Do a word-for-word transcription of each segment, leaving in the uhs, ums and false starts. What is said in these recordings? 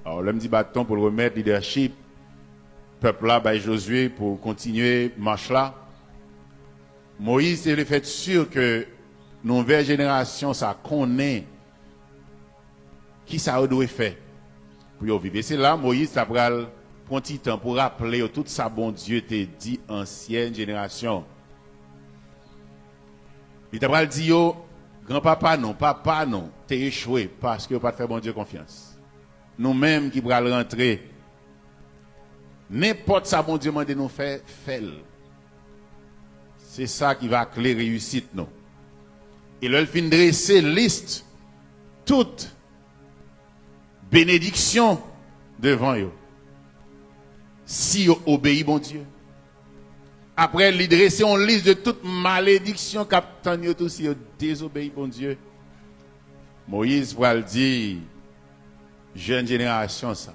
Alò, lè m di baton pou l remèt lidèchip pèp la bay Jozye pou kontinye mach la, Moyiz te vle fè si ke nouvèl jenerasyon sa konnen ki sa yo dwe fè pou yo viv. E se la Moyiz ta pral pran ti tan pou raple yo tout sa Bondye te di ansyen jenerasyon. Li ta pral di yo, granpapa nou, papa nou te echwe paske yo pa t fè Bondye konfyans. Nou menm ki pral rantre, nenpòt sa Bondye mande nou fè, fè l. Se sa ki va kle reyisit nou. E lè l fin drese lis tout benediksyon devan yo, si yo obeyi Bondye. Apre, li drese yon lis de tout malediksyon k ap tann yo tou si yo dezobeyi Bondye. Moyiz pral di jèn jenerasyon sa,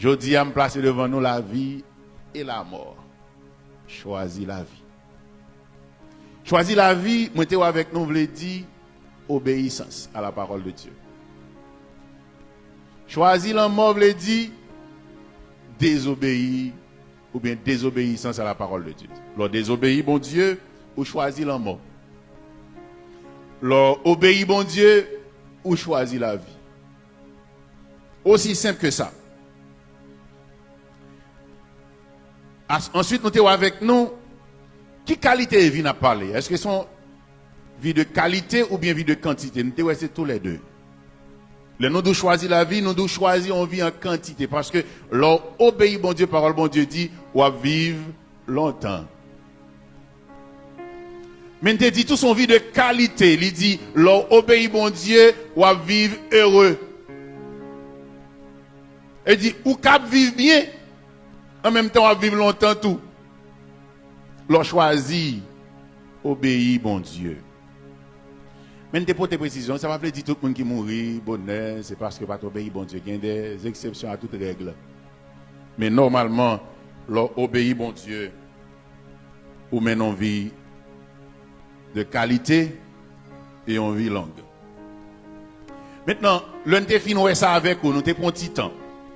jodi a, m plase devan nou lavi e lamò. Chwazi lavi. Chwazi lavi, mwen te wè avèk nou, vle di obéissance à la parole de Dieu. Chwazi lanmò vle di dezobeyi oubyen désobéissance à la parole de Dieu. Lè w dezobeyi Bondye, ou chwazi lanmò. Lè w obeyi Bondye, ou chwazi lavi. Osi senp ke sa. As-, answit, nou te wè avèk nou ki kalite vi n ap pale. Èske se yon vi de kalite oubyen vi de kantite? Nou te wè se toulède. Lè nou dwe chwazi lavi, nou dwe chwazi yon vi an kantite. Paske lè w obeyi Bondye, pawòl Bondye di, w ap viv lontan. Men n te di tou se yon vi de kalite. Li di, lè w obeyi Bondye, w ap viv ere. E di, ou kab viv byen, an menm tan w ap viv lontan tou. Lè w chwazi obeyi Bondye. Men n te pote presizyon, sa pa vle di tout moun ki mouri bonè, se paske yo pa t obeyi Bondye. Gen de eksepsyon a tout règ. Men nòmalman, lè w obeyi Bondye, ou mennen yon vi de kalite e yon vi long. Mentnan, lè n te fin wè sa avèk ou, nou te pran ti tan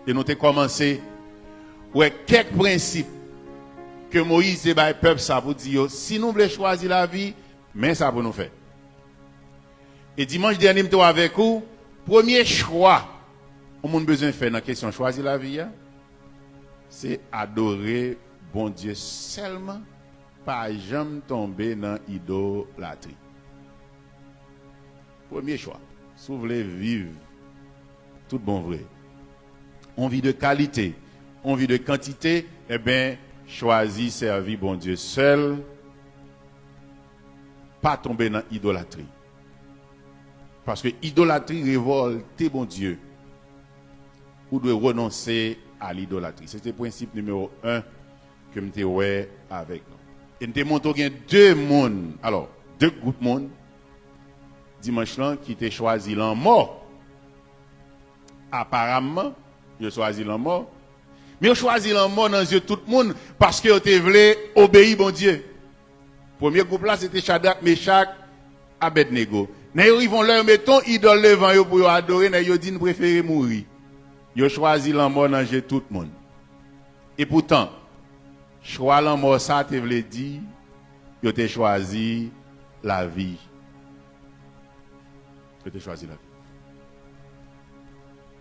e nou te kòmanse wè kèk prensip ke Moyiz te bay pèp sa pou di yo, si nou vle chwazi lavi, men sa pou nou fè. E dimanch dènye, m te wè avèk ou, premye chwa yon moun bezwen fè nan kesyon chwazi lavi a, se adore Bondye sèlman, pa janm tonbe nan idolatri. Premye chwa, si w vle viv tout bon vre, yon vi de kalite, yon vi de kantite, enben, chwazi sèvi Bondye sèl, pa tonbe nan idolatri. Paske idolatri revòlte Bondye. Ou dwe renonse a lidolatri. Se te prensip nimewo en ke m te wè avèk nou. E m te montre w gen de moun, alò, de gwoup moun, dimanch lan, ki te chwazi lanmò. Aparamman, yo chwazi lanmò. Men yo chwazi lanmò nan zye tout moun paske yo te vle obeyi Bondye. Premye gwoup la, se te Chadrak, Mechak, Abèdnego. Nèg yo rive yon lè, yo mete yon idòl devan yo pou yo adore, nèg yo di, n prefere mouri. Yo chwazi lanmò nan je tout moun. Epoutan, chwa lanmò sa te vle di, yo te chwazi lavi. Yo te chwazi lavi.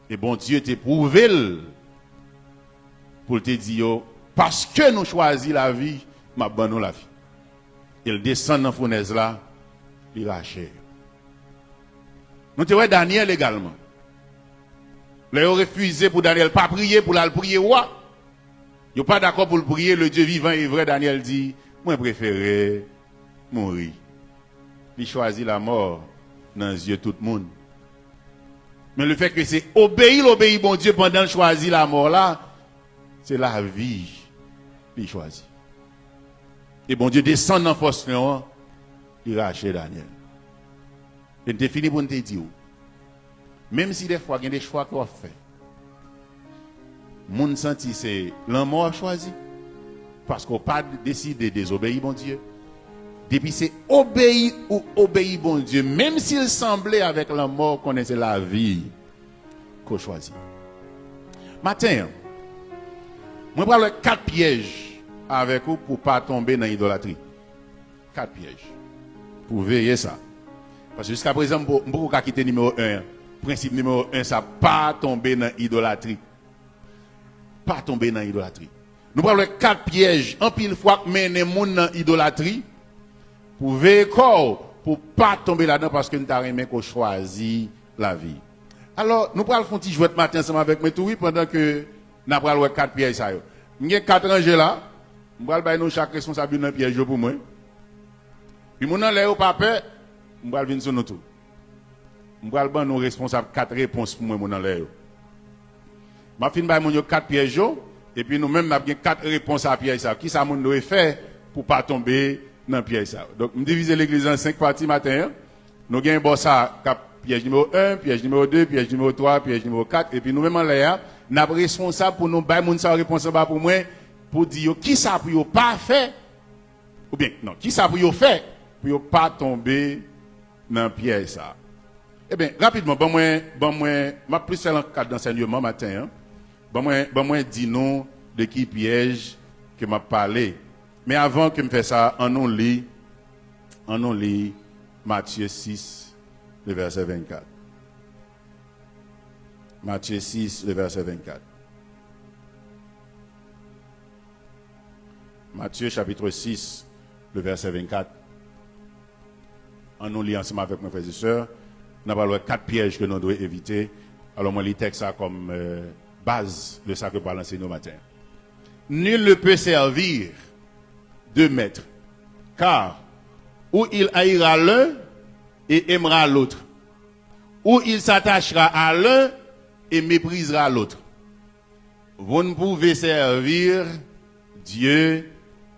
E Bondye te pwouve l pou l te di yo, paske nou chwazi lavi, m ap ban nou lavi. E l desann nan founèz la, li rache yo. Nou te wè Danyèl egalman. Lè yo refize pou Danyèl pa priye, pou l al priye wa, yo pa dakò pou l priye le Dye vivan e vrè, Danyèl di, mwen prefere mouri. Li chwazi lamò nan zye tout moun. Men lefètke se obeyi l obeyi Bondye pandan l chwazi lamò la, se lavi li chwazi. E Bondye desann nan fòs lyon an, li rache Danyèl. E n te fini pou n te di w, menm si dèfwa gen de chwa ke w ap fè, moun santi se lanmò w ap chwazi, paske w pa deside dezobeyi Bondye. Depi se obeyi ou obeyi Bondye, menm si l sanble avèk lanmò, konnen se lavi ke w chwazi. Maten an, mwen pral wè kat pyèj avèk ou pou pa tonbe nan idolatri. Kat pyèj. Pou veye sa. Paske jiska prezan, m po- m poko ka kite nimewo en an. Prensip nimewo en sa, pa tonbe nan idolatri. Pa tonbe nan idolatri. Nou pral wè kat pyèj, anpil fwa, k mennen moun nan idolatri. Pou veye kò w, pou pa tonbe ladan, paske n ta renmen ke w chwazi lavi. Alò, nou pral fè yon ti jwèt maten ansanm avèk mwen tou, wi, pandan ke n ap pral wè kat pyèj sa yo. M gen kat ranje la, m pral bay nou chak responsab youn nan pyèj yo pou mwen. Pi moun anlè yo pa pè, m pral vin sou nou tou. M pral ban nou responsab kat repons pou mwen, moun anlè yo. M ap fin bay moun yo kat pyèj yo, epi nou menm n ap gen kat repons a pyèj sa yo. Kisa moun dwe fè pou pa tonbe nan pyèj sa yo? Donk, m divize legliz an senk pati maten an. Nou gen bò sa k ap pyèj nimewo en, pyèj nimewo de, pyèj nimewo twa, pyèj nimewo kat, epi nou menm anlè a, n ap responsab pou nou bay moun sa yo repons anba pou mwen, pou di yo kisa pou yo pa fè, oubyen, non, kisa pou yo fè pou yo pa tonbe nan pyèj sa a? Ebyen, rapidman, ban mwen, ban mwen, m ap plis fè l nan kad ansèyman maten an. Ban mwen, ban mwen di nou de ki pyèj ke m ap pale. Men avan ke m fè sa, ann nou li, ann nou li Matye sis, le vèsè vennkat. Matye sis, le vèsè vennkat. Matye chapit sis, le vèsè vennkat. Ann nou li ansanm avèk mwen, frè e sè. N ap pral wè kat pyèj ke nou dwe evite. Alò, mwen li tèks sa kòm, euh, baz de sa ke pral anseye nou maten. Nul ne peut servir deux maîtres, car ou il haïra l'un et aimera l'autre, ou il s'attachera à l'un et méprisera l'autre. Vous ne pouvez servir Dieu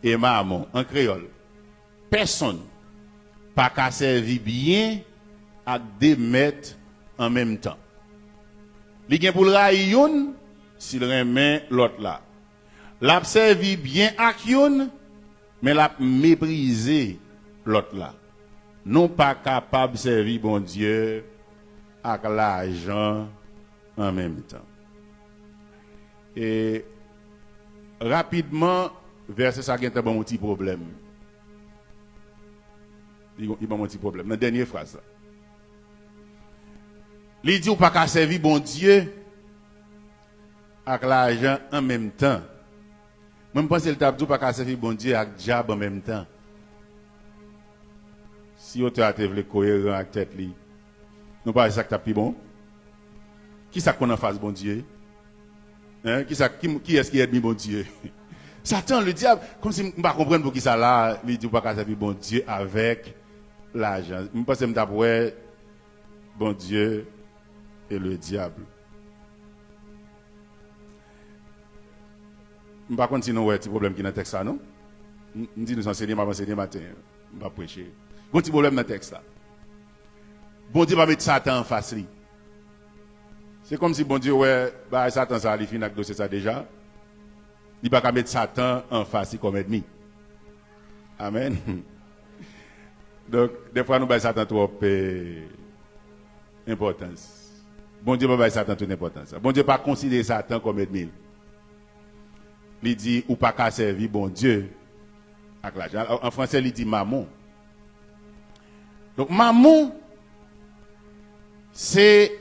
et Mammon. An kreyòl, pèsonn pa ka sèvi byen ak de mèt an menm tan. Li gen pou l rayi youn si l renmen lòt la. L ap sèvi byen ak youn, men l ap meprize lòt la. Nou pa kapab sèvi Bondye ak lajan an menm tan. E rapidman, vèsè sa gentan ban m yon ti pwoblèm. Li, li ban m yon ti pwoblèm nan dènye fraz la. Li di ou pa ka sèvi Bondye ak lajan an menm tan. Mwen, m panse l t ap di ou pa ka sèvi Bondye ak dyab an menm tan. Si otè a te vle koyeran ak tèt li, nou pa wè sa k t ap pi bon? Kisa k konn anfas Bondye? Hein? Kisa, ki, kiyès ki ènmi Bondye? Satan, le dyab. Kòmsi m pa konprann poukisa la, li di ou pa ka sèvi Bondye avèk lajan. M panse m t ap wè Bondye e le dyab. M pa konn si nou wè ti pwoblèm ki nan tèks la, non? M, m di nou se ansenye, m ap ansenye maten an. M p ap preche. Gon ti pwoblèm nan tèks la. Bondye pa met Satan anfas li. Se kòmsi Bondye wè bagay Satan sa, li fin ak dosye sa deja. Li pa ka met Satan anfas li kòm ènmi. Amèn. Donk, dèfwa nou bay Satan twòp, eh, enpòtans. Bondye pa bay Satan tout enpòtans sa. Bondye pa konsidere Satan kòm ènmi l. Li di, ou pa ka sèvi Bondye ak lajan. An, an fransè, li di mamon. Donk, mamon, se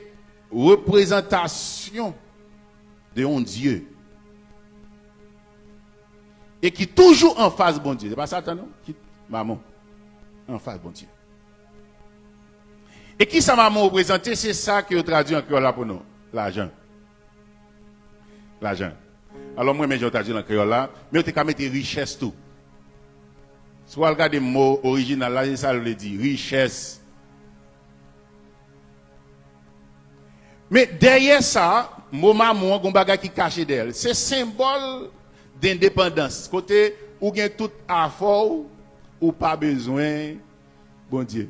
reprezantasyon de yon dye. E ki toujou anfas Bondye. Se pa Satan, non, ki mamon. Anfas Bondye. E kisa mamon reprezante? Se sa ke yo tradui an kreyòl la pou nou. Lajan. Lajan. Alò, mwen renmen jan yo tradui l an kreyòl la, men yo te ka mete richès tou. Si w al gade mo orijinal la, se sa l vle di, richès. Men dèyè sa, mo mamon an, gon bagay ki kache dèyè l. Se senbòl dendepandans, kote ou gen tout afè w, ou pa bezwen Bondye.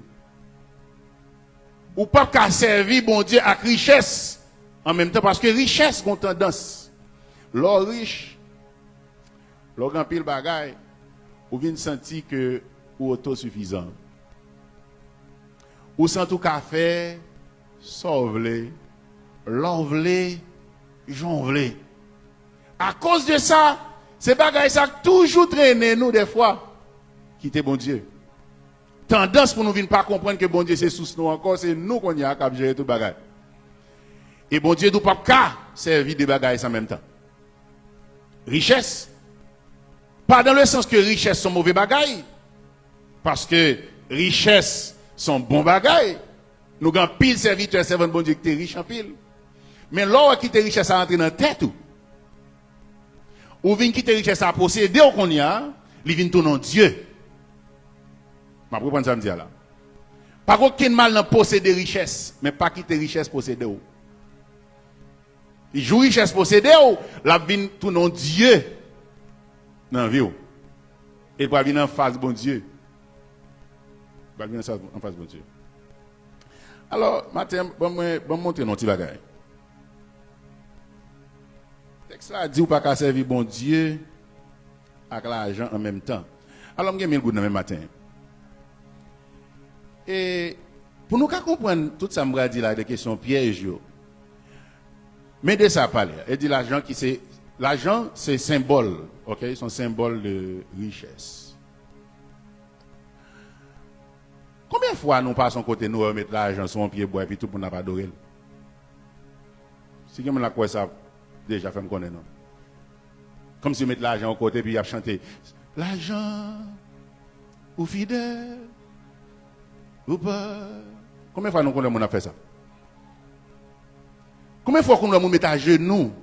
Ou p ap ka sèvi Bondye ak richès an menm tan, paske richès gon tandans. Lè w rich, lè w gen anpil bagay, ou vin santi ke ou otosifizan. Ou santi w ka fè sa w vle, lè w vle, jan w vle. Akoz de sa, se bagay sa k toujou trennen nou dèfwa kite Bondye. Tandans pou nou vin pa konprann ke Bondye se sous nou ankò, se nou kounye a k ap jere tout bagay. E Bondye tou p ap ka sèvi de bagay sa an menm tan. Richès, pa dan le sans ke richès se yon move bagay, paske richès se yon bon bagay. Nou gen anpil sèvitè, sèvant Bondye ki te rich anpil. Men lè w kite richès sa antre nan tèt ou, ou vin kite richès sa posede w kounye a, li vin tounen yon dye. M ap reprann sa m di a la. Pa gen okenn mal nan posede richès, men pa kite richès posede w. Jou richès posede w, l ap vin tounen yon dye nan vi w. E l pral vin anfas Bondye. L pral vin anfas, anfas Bondye. Alò, maten, ban mwen, ban m montre nou yon ti bagay. Tèks la di ou pa ka sèvi Bondye ak lajan an menm tan. Alò, m gen mil goud nan men maten. E pou nou ka konprann tout sa m pral di la de kesyon pyèj yo, men de sa pale. E di lajan ki se, lajan se senbòl, oke? Se yon senbòl de richès. Konbyen fwa nou pase yon kote, nou wè yo met lajan sou yon pye bwa epi tout moun ap adore l? Si gen moun la k wè sa, deja fè m konnen non. Kòmsi yo met lajan yon kote epi y ap chante, lajan, ou fidèl, ou pa. Konbyen fwa nou konn wè moun ap fè sa? Konbyen fwa w konn wè moun met ajenou?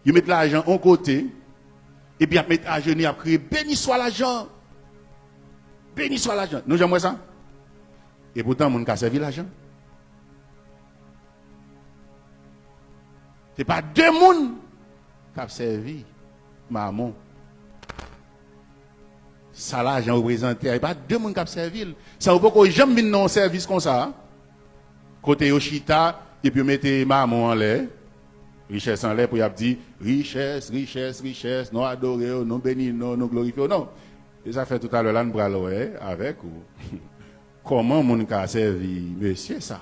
Yo met lajan yon kote, epi y ap met ajenou, y ap kriye, beni swa lajan. Beni swa lajan. Nou janm wè sa? Epoutan, moun ka sèvi lajan. Se pa de moun k ap sèvi mamon. Sa lajan reprezante a, se pa de moun k ap sèvi l. Sa yo poko janm vin nan yon sèvis konsa a. Kote yo chita, epi yo mete mamon anlè, richès anlè, pou y ap di, richès, richès, richès, nou adore w, nou beni non, nou glorifye w. Non. E sa fè toutalè la, n pral wè avèk ou kòman moun ka sèvi mesye sa.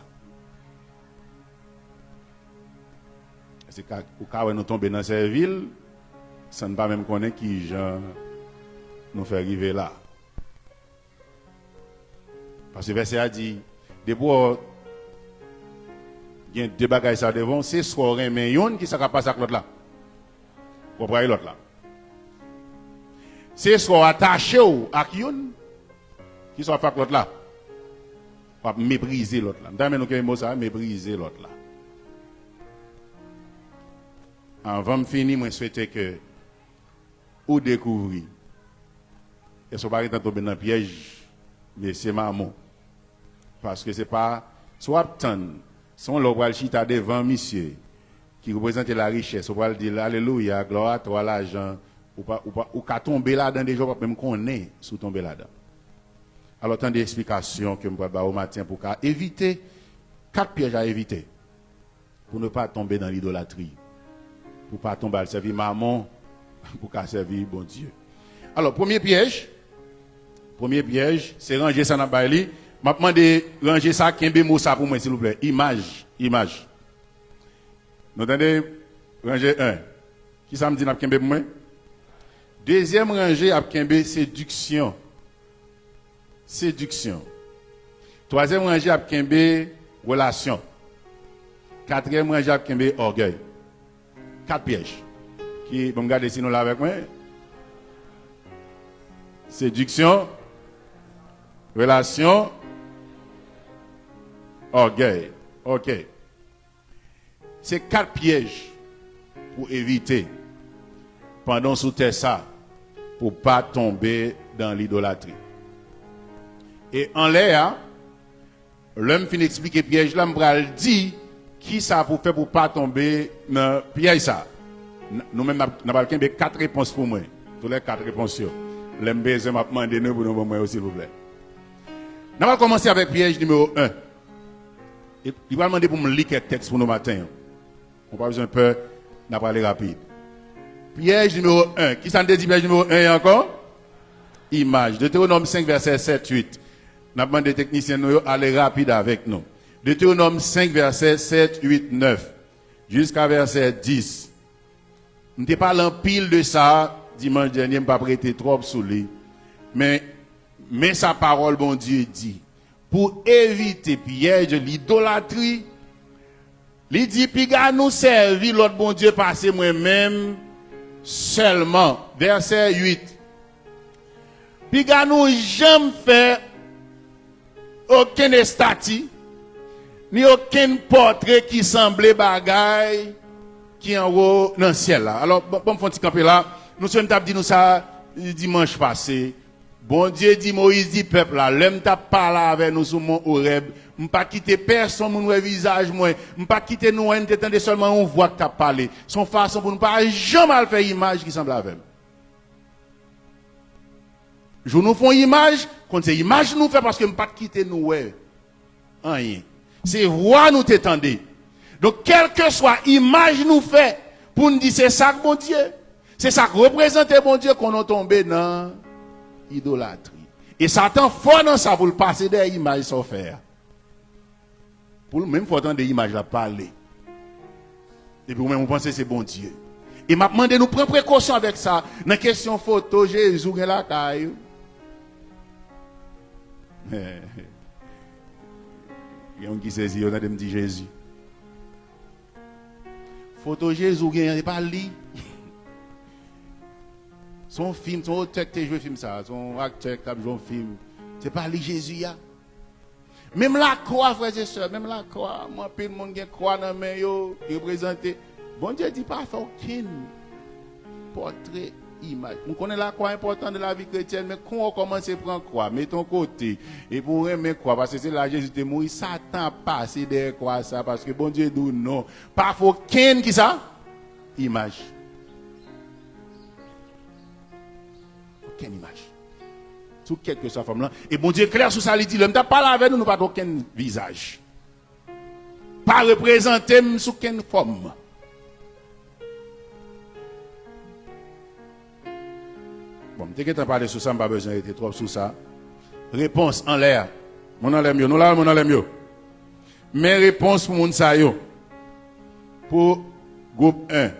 Se ka, ou ka wè nou tonbe nan sèvi l, san n pa menm konnen kijan nou fè rive la. Paske vèsè a di, depi w gen de bagay sa devan w, se swa w renmen youn, kisa k ap pase ak lòt la? W ap rayi lòt la. Se swa w atache w ak youn, kisa w ap fè ak lòt la? W ap meprize lòt la. M ta renmen nou kenbe mo sa, meprize lòt la. Anvan m fini, mwen swete ke ou dekouvri. Èske w pa gentan tonbe nan pyèj mesye mamon? Paske se pa, si w ap tann, se yon lè w pral chita devan misye ki reprezante larichès, ou pral di l, alelouya, glwa a twa, lajan, ou pa, ou pa, ou ka tonbe ladan deja, ou p ap menm konnen si w tonbe ladan. Alò, tande esplikasyon ke m pral ba ou maten pou w ka evite kat pyèj a evite. Pour ne pas tomber dans l'idolâtrie. Pou pa tonbe al sèvi mamon, pou ka sèvi Bondye. Alò, premye pyèj, premye pyèj, se ranje sa n ap bay li. M ap mande ranje sa, kenbe mo sa pou mwen, silvouplè. Imaj, imaj. Nou tande? Ranje en. Kisa m di n ap kenbe pou mwen? Dezyèm ranje ap kenbe sediksyon. Sediksyon. Twazyèm ranje ap kenbe relasyon. Katriyèm ranje ap kenbe ògèy. Kat pyèj. Ki, bon, gade si nou la avèk mwen. Sediksyon, relasyon, ògèy. Oke. Se kat pyèj pou evite pandan w sou tè sa, pou pa tonbe dan lidolatri. E anlè a, lè m fin eksplike pyèj la, m pral di kisa pou fè pou pa tonbe nan pyèj sa. N-, nou menm n ap, n ap al kenbe kat repons pou mwen. Tou lè kat repons yo. Lè m bezwen, m ap mande nou pou nou ban mwen yo, silvouplè. N ap al kòmanse avèk pyèj nimewo en. E li pral mande pou m li kèk tèks pou nou maten an. Ou pa bezwen pè, n ap ale rapid. Pyèj nimewo en. Kisa n te di pyèj nimewo en an ankò? Imaj. Detewonòm senk, vèsè sèt, uit. N ap mande teknisyen nou yo ale rapid avèk nou. Detewonòm senk, vèsè sèt, uit, nèf, jiska vèsè dis. M te pale anpil de sa dimanch dènye, m p ap rete twòp sou li. Men, men sa pawòl Bondye di. Pou evite pyèj lidolatri, li di, "Piga nou sèvi lòt bondye pase mwen menm sèlman." Vèsè uit. Piga nou janm fè okenn estati, ni okenn pòtre ki sanble bagay ki anwo nan syèl la. Alò, ban, ban m fè yon ti kanpe la. Nou sonje m t ap di nou sa dimanch pase. Bondye di Moyiz, di pèp la, lè m t ap pale avè nou sou mòn Orèb, m pa kite pèsonn moun wè vizaj mwen. M pa kite nou wè, n te tande sèlman yon vwa k t ap pale. Se yon fason pou nou pa janm al fè imaj ki sanble avè m. Jou nou fè yon imaj, konn se imaj nou fè paske m pa t kite nou wè anyen. Se vwa nou te tande. Donk, kèlkeswa imaj nou fè pou n di se sa k Bondye, se sa k reprezante Bondye, konn nou tonbe nan idolatri. E Satan fò nan sa pou l pase dèyè imaj sa w fè a. Pou l menm fè w tande imaj la pale. Epi ou menm ou panse se Bondye. E m ap mande nou pran prekosyon avèk sa nan kesyon foto Jezi w gen lakay ou. Gen moun ki sezi, yo tande m di Jezi. Foto Jezi w gen an, se pa li. Se yon fim, se yon otè ki te jwe fim sa, se yon aktè ki t ap jwe yon fim. Se pa li Jezi a. Menm lakwa, frè e sè, menm lakwa, m anpil moun gen kwa nan men yo, ki reprezante. Bondye di pa fè okenn pòtre, imaj. M konnen lakwa enpòtan nan lavi kretyèn, men kon w kòmanse pran kwa, mete yon kote, epi w renmen kwa, paske se la Jezi te mouri, Satan ap pase dèyè kwa sa, paske Bondye di w non. Pa fè okenn kisa? Imaj. Okenn imaj. Sou kèlkeswa fòm lan. E Bondye klè sou sa, li di, lè m t ap pale avè nou, nou pa t okenn vizaj. Pa reprezante m sou kenn fòm. Bon, m te gentan pale sou sa, m pa bezwen rete twòp sou sa. Repons anlè a. Moun anlè m yo. Nou la, moun anlè m yo. Men repons pou moun sa yo. Pou gwoup en,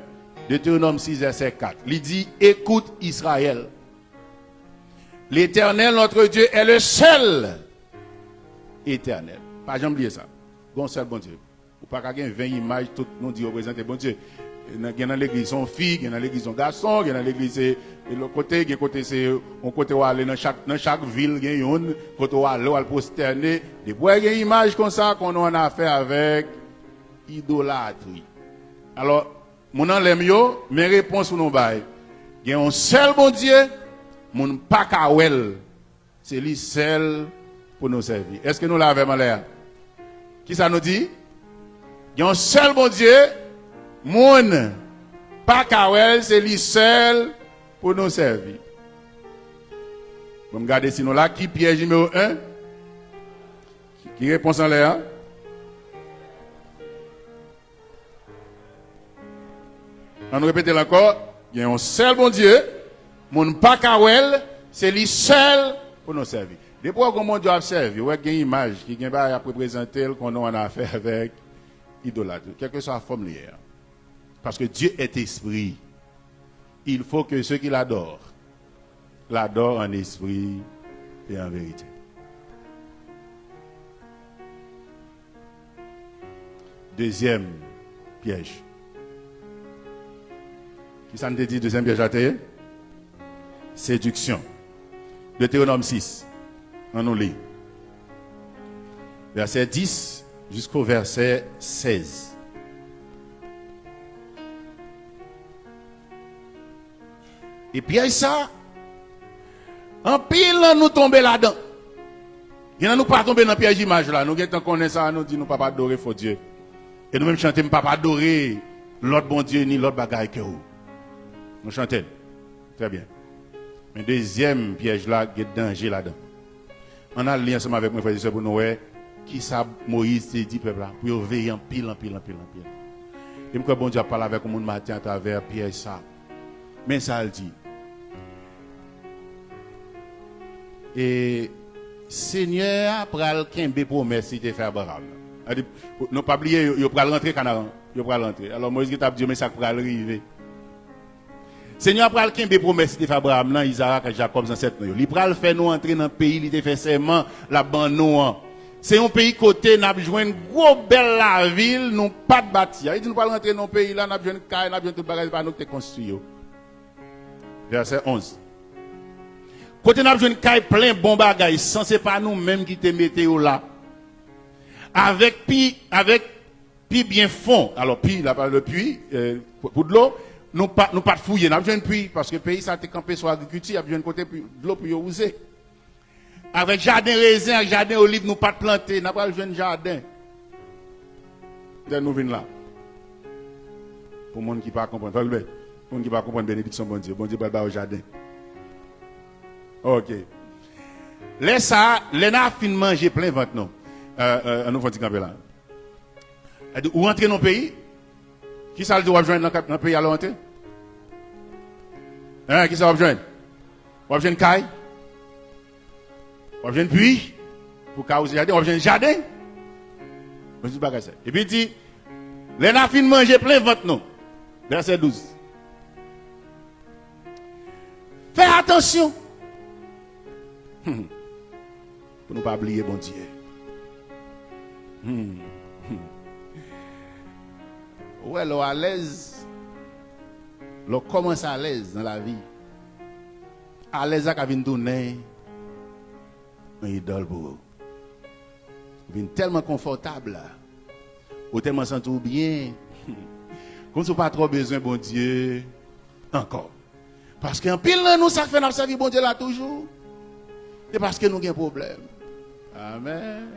Deutéronome sis, vèsè kat. Li di, "Écoute, Israël. L'Éternel, notre Dieu, est le seul éternel." Pa janm bliye sa. Gon sèl Bondye. Ou pa ka gen ven imaj, tout nou di reprezante Bondye. Nan, gen nan legliz se yon fi, gen nan legliz se yon gason, gen nan legliz se, e lòt kote, gen kote se yon kote w ale nan chak, nan chak vil gen youn, kote w ale, w al pwostène. Depi w wè gen imaj konsa, konnen w annafè avèk idolatri. Alò, moun anlè m yo, men repons pou nou bay. Gen yon sèl Bondye, moun pa ka wè l. Se li sèl pou nou sèvi. Èske nou la avè m anlè a? Kisa nou di? Gen yon sèl Bondye, moun pa ka wè l, se li sèl pou nou sèvi. Bon, m gade si nou la. Ki pyèj nimewo en? Ki, ki repons anlè a? Ann repete l ankò. Gen yon sèl Bondye, moun pa ka wè l, se li sèl pou nou sèvi. Depi w wè gon Bondye w ap sèvi, w wè gen imaj ki gen bagay ap reprezante l, konnen w annafè avèk idolatri, kèlkeswa fòm li ye a. Paske Dieu est esprit. Il faut que ceux qui l'adorent l'adorent en esprit et en vérité. Dezyèm pyèj. Kisa n te di dezyèm pyèj la te ye? Séduction. Deutéronome sis. Ann nou li. Vèsè dis jisko vèsè sèz. E pyèj sa, anpil nan nou tonbe ladan. Gen nan nou pa tonbe nan pyèj imaj la. Nou gentan konnen sa, nou di nou p ap adore fo dye. E nou menm chante, "M p ap adore lòt bondye ni lòt bagay ke ou." Nou chante l. Trè byen. Men dezyèm pyèj la, gen danje ladan. Ann al li ansanm avèk mwen, frè e sè, pou nou wè kisa Moyiz te di pèp la, pou yo veye anpil, anpil, anpil, anpil. E m kwè Bondye ap pale avèk yon moun maten atravè pyèj sa. Men sa l di. E Senyè a pral kenbe pwomès li te fè Abraram nan. Sa di, nou pa bliye, yo, yo pral rantre Kanaran. Yo pral rantre. Alò, Moyiz gentan ap di yo, men sa k pral rive. Senyè a pral kenbe pwomès li te fè Abraram nan, Izarak ak Jakòb, zansèt nou yo. Li pral fè nou antre nan peyi li te fè sèman l ap ban nou an. Se yon peyi kote n ap jwenn gwo bèl lavil nou pa t bati a. Li di nou pral rantre nan yon peyi la, n ap jwenn kay, n ap jwenn tout bagay, se pa nou ki te konstwi yo. Vèsè onz. Kote n ap jwenn kay plen bon bagay, san se pa nou menm ki te mete yo la. Avèk pi, avèk pi byen fon. Alò, pi, la pale de pi, euh, pou, pou dlo, nou pa, nou pa t fouye, n ap jwenn pi, paske peyi sa te kanpe sou agrikilti, y ap jwenn kote pou, dlo pou yo wouze. Avèk jaden rezen ak jaden oliv nou pa t plante, n ap al jwenn jaden. Lè nou vin la. Pou moun ki pa konprann, frè Gilbert, pou moun ki pa konprann benediksyon Bondye, Bondye pral ba yo jaden. Ok. Lè sa, lè n a fin manje plen vant nou. Euh, euh, ann nou fè yon ti kanpe la. Sa di, ou rantre nan peyi, kisa l di w ap jwenn nan, nan peyi a lè w rantre? Hein, kisa w ap jwenn? W ap jwenn kay? W ap jwenn pwi? Pou ka wouze jaden, w ap jwenn jaden? Mwen di bagay sa. Epi di, lè n a fin manje plen vant nou. Vèsè douz. Fè atansyon. Hmm. Pou nou pa bliye Bondye. Hmm. Ou wè, lè w alèz, lè w kòmanse alèz nan lavi, alèz la ka vin tounen yon idòl pou ou. Ou vin tèlman konfòtab la, ou tèlman santi w byen, kòmsi w pa twò bezwen Bondye ankò. Paske anpil nan nou, sa k fè n ap sèvi Bondye la toujou, se paske nou gen pwoblèm. Amèn.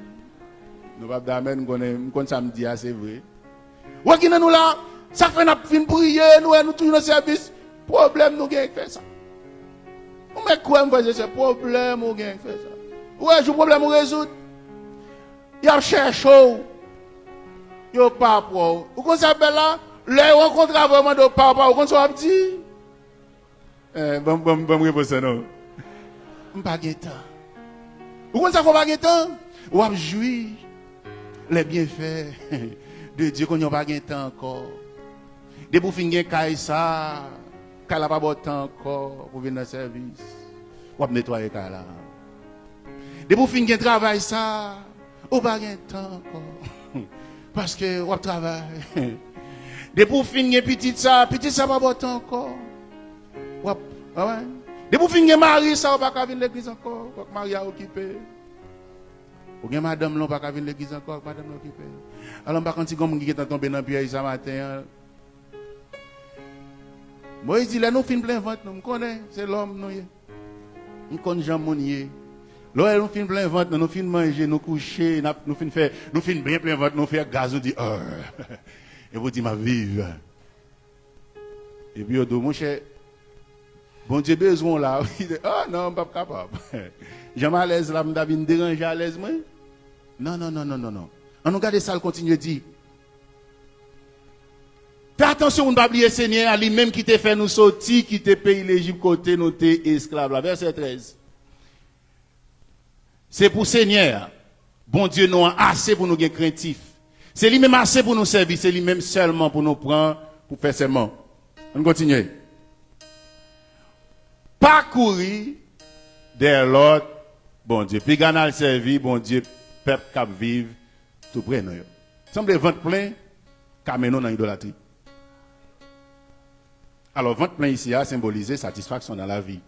Nou p ap di amèn, m konnen, m konn sa m di a, se vre. Ou wè ki nan nou la, sa k fè n ap vin priye, nou wè nou toujou nan sèvis, pwoblèm nou gen k fè sa. Ou mèt kwè m, frè e sè, pwoblèm ou gen k fè sa. Ou wè jou pwoblèm ou rezoud, y ap chèche w, yo pa pran w. Ou konn sa k bèl la? Lè yo rankontre avè w, yo mande w pa w, pa w, ou konn sa w ap di? Eh, ban m, ban m, ban m repons sa non. M pa gen tan. Ou konn sa k fè w pa gen tan? W ap jwi les bienfaits de Dieu, kounye a w pa gen tan ankò. Depi w fin gen kay sa, kay la pa ba w tan ankò pou vin nan sèvis. W ap netwaye kay la. Depi w fin gen travay sa, ou pa gen tan ankò. Paske w ap travay. Depi w fin gen pitit sa, pitit sa pa ba w tan ankò. W ap, a wè. Depi w fin gen mari sa, ou pa ka vin legliz ankò. Fòk mari a okipe. Ou gen madanm lan, ou pa ka vin legliz ankò, fòk madanm lan okipe. Alò, m pa konn si gen moun ki gentan tonbe nan pyèj sa maten an. Moyiz di, lè nou fin plen vant nou, m konnen se lòm nou ye. M konn jan moun ye. Lè nou fin plen vant nou, nou fin manje, nou kouche, n ap, nou fin fè, nou fin byen plen vant nou, fè gaz, nou di, oh. Epi w di, m ap viv. Epi yo di w, monchè, Bondye bezwen w la. Ou di, oh non, m p ap kapab. Jan m alèz la, m ta vin deranje alèz mwen? Non, non, non, non, non, non. Ann nou gade sa l kontinye di. Fè atansyon pou n pa bliye Senyè a, li menm ki te fè nou soti kite peyi Lejip kote nou te esklav la. Vèsè trèz. Se pou Senyè a, Bondye nou an, ase pou nou gen krentif. Se li menm ase pou nou sèvi, se li menm sèlman pou nou pran pou fè sèman. Ann kontinye. Pa kouri dèyè lòt bondye. Piga n al sèvi Bondye pèp k ap viv toupre nou yo. Sanble vant plen ka mennen w nan idolatri. Alò, vant plen isi a senbolize satisfaksyon nan lavi.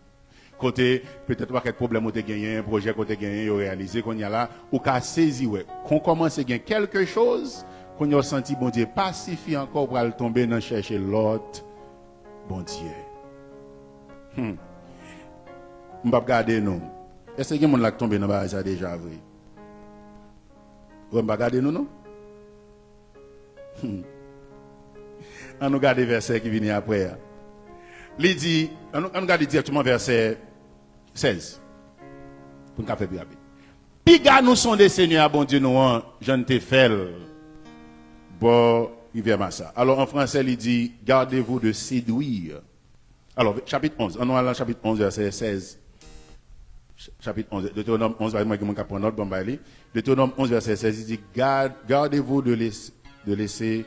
Kote, petèt, yon pakèt pwoblèm ou te genyen, pwojè ke w te genyen, yo reyalize, kounye a la, ou ka sezi wè. Kon kòmanse gen kèlke choz, kounye a w santi Bondye pa sifi ankò, ou pral tonbe nan chèche lòt bondye. Hmm. M p ap gade nou. Èske gen moun la k tonbe nan bagay sa deja vre? Wè, m pa gade nou, non. Hmm. Ann nou gade vèsè ki vini apre a. Li di, ann nou, ann nou gade dirèkteman vèsè sèz. Pou n ka fè pi rapid. Piga nou sonde Senyè a, Bondye nou an, jan n te fè l bò rivyè Masa. Alò, an fransè, li di, gardez-vous de séduire. Alò, chapit onz, ann nou al nan chapit onz, vèsè sèz. Ch-, chapit onz, Detewonòm onz, pa gen moun k ap pran nòt, ban m bay li. Detewonòm onz, vèsè sèz, li di, Gard-, gardez-vous de laisser, de laisser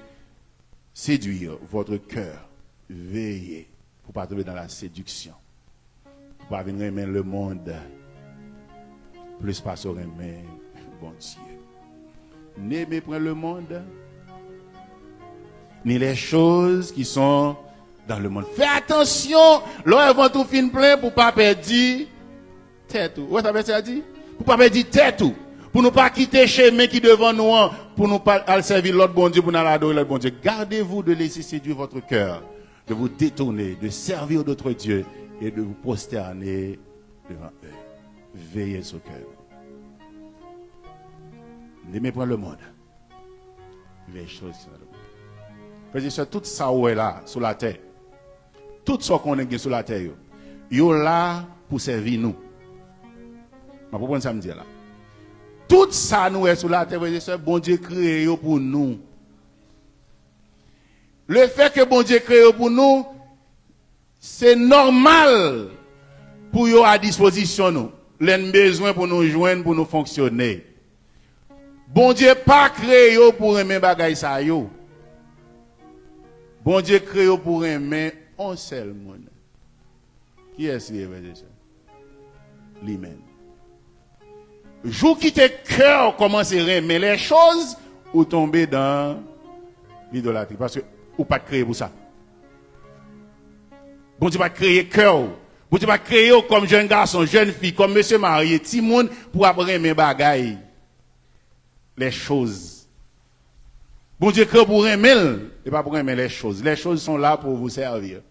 séduire votre cœur. Veillez. pou w pa tonbe nan la séduction, pou w pa vin renmen lemonn plis pase w renmen Bondye. N'aimez point le monde, ni les choses qui sont dans le monde. Fè atansyon lè w wè vant ou fin plen pou w pa pèdi tèt ou. Ou wè sa vèsè a di? Pou w pa pèdi tèt ou. Pou nou pa kite chemen ki devan nou an, pou nou pa al sèvi lòt bondye, pou n al adore lòt bondye. Gardez-vous de laisser séduire votre cœur, de vous détourner, de servir d'autres dieux et de vous prosterner devant eux. Veillez sur cœur. N'aimez point le monde, les choses qui sont dans le monde. Frè e sè, tout sa w wè la sou latè, tout sa w konnen gen sou latè yo, yo la pou sèvi nou. M ap reprann sa m di a la. Tout sa nou wè sou latè, frè e sè, Bondye kreye yo pou nou. Lefètke Bondye kreye yo pou nou, se nòmal pou yo a dispozisyon nou. Lè n bezwen pou nou jwenn, pou nou fonksyone. Bondye pa kreye w pou renmen bagay sa yo. Bondye kreye w pou renmen yon sèl moun. Kiyès li ye, frè e sè? Li menm. Jou w kite kè w kòmanse renmen lè choz, ou tonbe dan lidolatri. Paske ou pa t kreye pou sa. Bondye pa t kreye kè w. Bondye pa t kreye w kòm jèn gason, jèn fi, kòm mesye marye, timoun, pou w ap renmen bagay. Les choses. Bondye kreye w pou renmen l, e pa pou renmen les choses. Les choses sont là pour vous servir.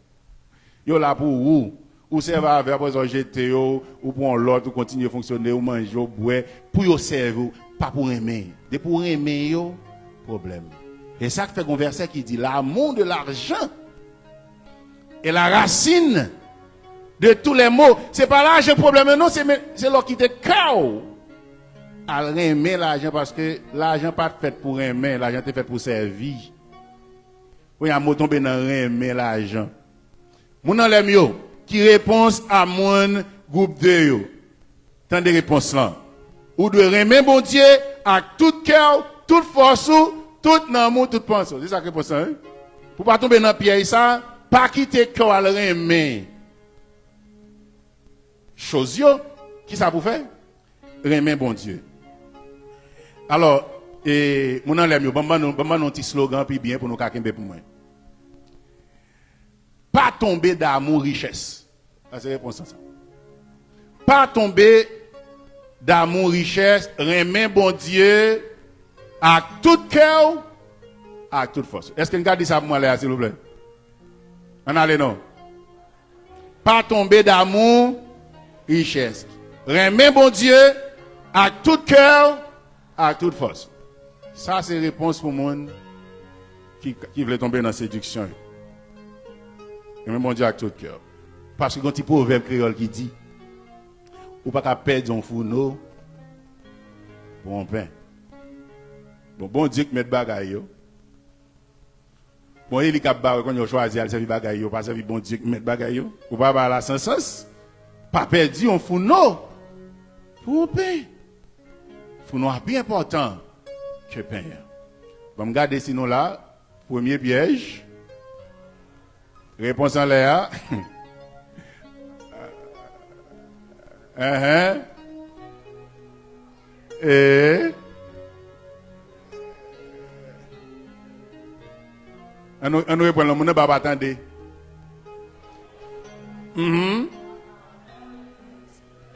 Yo la pou ou. Ou sèvi avè, apre sa w jete yo, ou pran yon lòt, ou kontinye fonksyone, ou manje, ou bwè, pou yo sèvi w, pa pou renmen. Depi w renmen yo, pwoblèm. E sa k fè gon vèsè ki di, l'amour de l'argent est la racine de tous les maux. Se pa lajan pwoblèm nan, non, se men, se lè w kite kè w al renmen lajan, paske lajan pa t fèt pou renmen, lajan te fèt pou sèvi. Kounye a, mo tonbe nan renmen lajan. Moun anlè m yo, ki repons a moun gwoup de yo? Tande repons lan. Ou dwe renmen Bondye ak tout kè w, tout fòs ou, tout nanm ou, tout panse w. Se sa k repons lan, wi. Pou w pa tonbe nan pyèj sa, pa kite kè w al renmen choz yo. Kisa pou fè? Renmen Bondye. Alò, e, moun anlè m yo, ban m ban nou, ban m ban nou yon ti slogan pi byen pou nou ka kenbe pou mwen. Pa tonbe damou richès. Sa se repons lan sa. Pa tonbe damou richès, renmen Bondye ak tout kè w, ak tout fòs. Èske n ka di sa pou mwen lè a, silvouplè? Ann ale non. Pa tonbe damou richès. Renmen Bondye ak tout kè w, ak tout fòs. Sa se repons pou moun ki, ki vle tonbe nan sediksyon yo. Renmen Bondye ak tout kè w. Paske gen yon ti pwovèb kreyòl ki di, ou pa ka pèdi yon founo pou yon pen. Bon, Bondye k mèt bagay yo. Bon, e li k ap ba yo, konn yo chwazi al sèvi bagay yo, pa sèvi Bondye k mèt bagay yo. Ou pa ba la san sans. Pa pèdi yon founo pou yon pen. Founo a pi enpòtan ke pen an. Ban m gade si nou la. Premye pyèj. Repons anlè a. Enhen. E. Ann nou, ann nou reprann lan, moun anba pa tande. Mhm.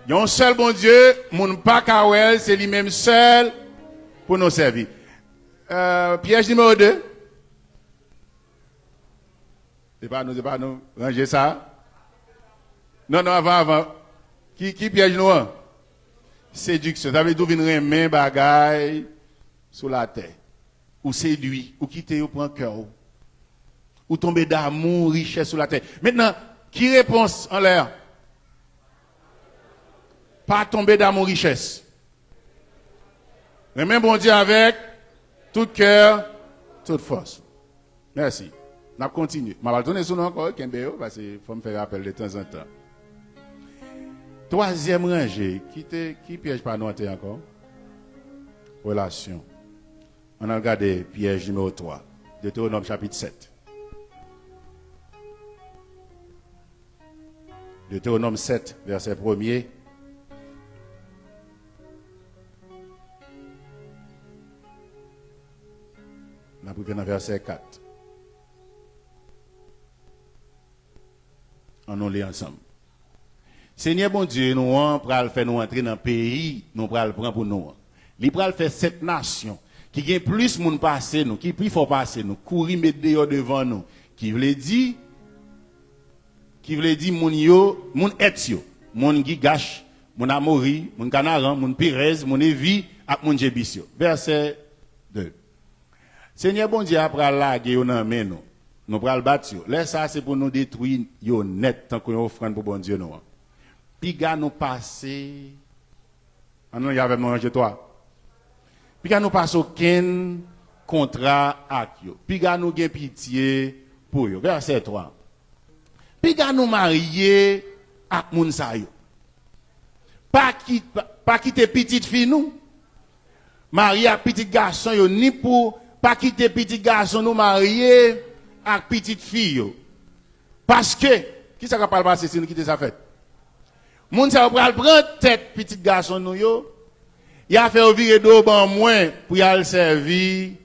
Gen yon sèl Bondye, moun pa ka wè l, se li menm sèl pou nou sèvi. Euh, pyèj nimewo de. Se pa nou, se pa nou. Ranje sa. Non, non, avan, avan. Ki, ki pyèj nou an? Sediksyon. Sa vle di w vin renmen bagay sou latè. Ou sedui, ou kite yo pran kè w. Ou tonbe damou richès sou latè. Mentnan, ki repons anlè a? Pa tonbe damou richès. Renmen Bondye avèk tout kè, tout fòs. Mèsi. N ap kontinye. M ap al tounen sou nou ankò, kenbe yo, paske fò m fè rapèl de tanzantan. Twazyèm ranje, ki te, ki pyèj pa nou an te ankò? Relasyon. Ann al gade pyèj nimewo twa, Detewonòm chapit sèt. Detewonòm sèt, vèsè premye. N ap rive nan vèsè kat. Ann nou li ansanm. Senyè Bondye nou an pral fè nou antre nan peyi nou pral pran pou nou an. Li pral fè sèt nasyon ki gen plis moun pase nou, ki pi fò pase nou, kouri met deyò devan nou, ki vle di, ki vle di moun yo, moun Èt yo, moun Gigach, moun Amori, moun Kanaran, moun Perèz, moun Evi ak moun Jebis yo. Vèsè de. Senyè Bondye a pral lage yo nan men nou. Nou pral bat yo. Lè sa a, se pou nou detwi yo nèt, tankou yon ofrann pou Bondye nou an. Piga nou pase, ann nou li avè m nan ranje twa. Piga nou pase okenn kontra ak yo. Piga nou gen pitye pou yo. Vèsè twa. Piga nou marye ak moun sa yo. Pa ki-, pa, pa kite pitit fi nou marye ak pitit gason yo, ni pou pa kite pitit gason nou marye ak pitit fi yo. Paske, kisa k ap pral pase si nou kite sa fèt? Moun sa yo pral pran tèt pitit gason nou yo, y a fè yo vire do ban mwen pou y al sèvi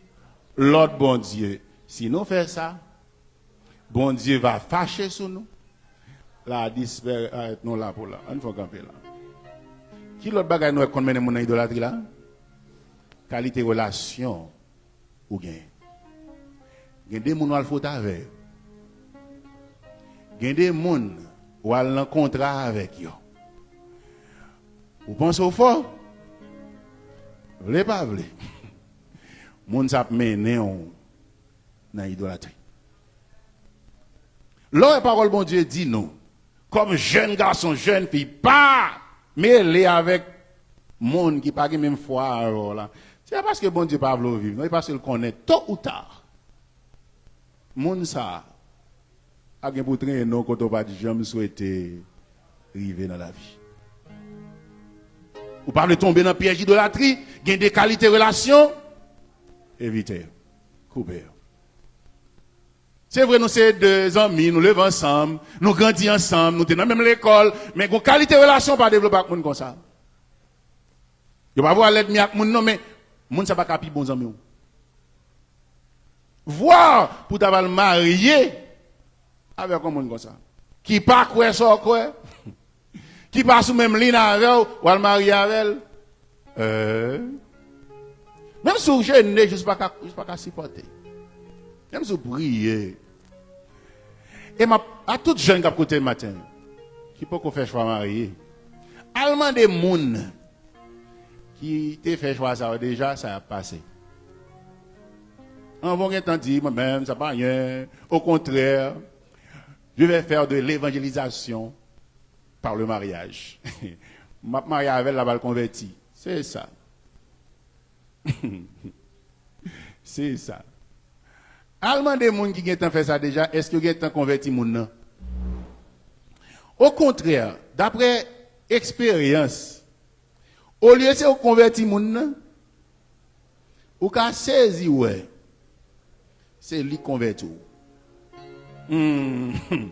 lòt bondye. Si nou fè sa, Bondye va fache sou nou. La disparèt nou la pou la. Ann fè kanpe la. Ki lòt bagay nou wè k konn mennen moun nan idolatri la? Kalite relasyon ou gen. Gen de moun w al fwote avè yo. Gen de moun w al nan kontra avèk yo. Ou panse w fò? Vle pa vle. Moun sa ap mennen w nan idolatri. Lè w wè pawòl Bondye di nou, kòm jèn gason, jèn fi, pa mele avèk moun ki pa gen menm fwa avè w la. Se pa paske Bondye pa vle w viv, non, e paske l konnen, to ou ta, moun sa a ap gen pou trennen w kote w pa t janm swete rive nan lavi. Ou pa vle tonbe nan pyèj idolatri, gen de kalite relasyon, evite yo, koupe yo. Se vre, nou se de zanmi, nou leve ansanm, nou grandi ansanm, nou te nan menm lekòl, men gon kalite relasyon w pa devlope ak moun konsa. Yo pa vwa lènmi ak moun non, men moun sa pa ka pi bon zanmi w. Vwa pou w ta pral marye avèk yon moun konsa. Ki pa kwè sa w kwè, ki pa sou menm liy avè w, w al marye avè l. Euh. Menm si w jene, jis pa ka, jis pa ka sipòte. Menm si w priye. E m ap, a tout jèn k ap koute m maten, ki poko fè chwa marye, al mande moun ki te fè chwa sa yo deja, sa y ap pase. Anvan w gen tan di, mwen menm, sa pa anyen, okontrè, je vais faire de l'évangélisation par le mariage. M ap marye avè l, l ap al konvèti. Se sa. Se sa. Al mande moun ki gentan fè sa deja, èske yo gentan konvèti moun nan? Okontrè, daprè eksperyans, olye se ou konvèti moun nan, ou ka sezi wè se li k konvèti w. Hmm.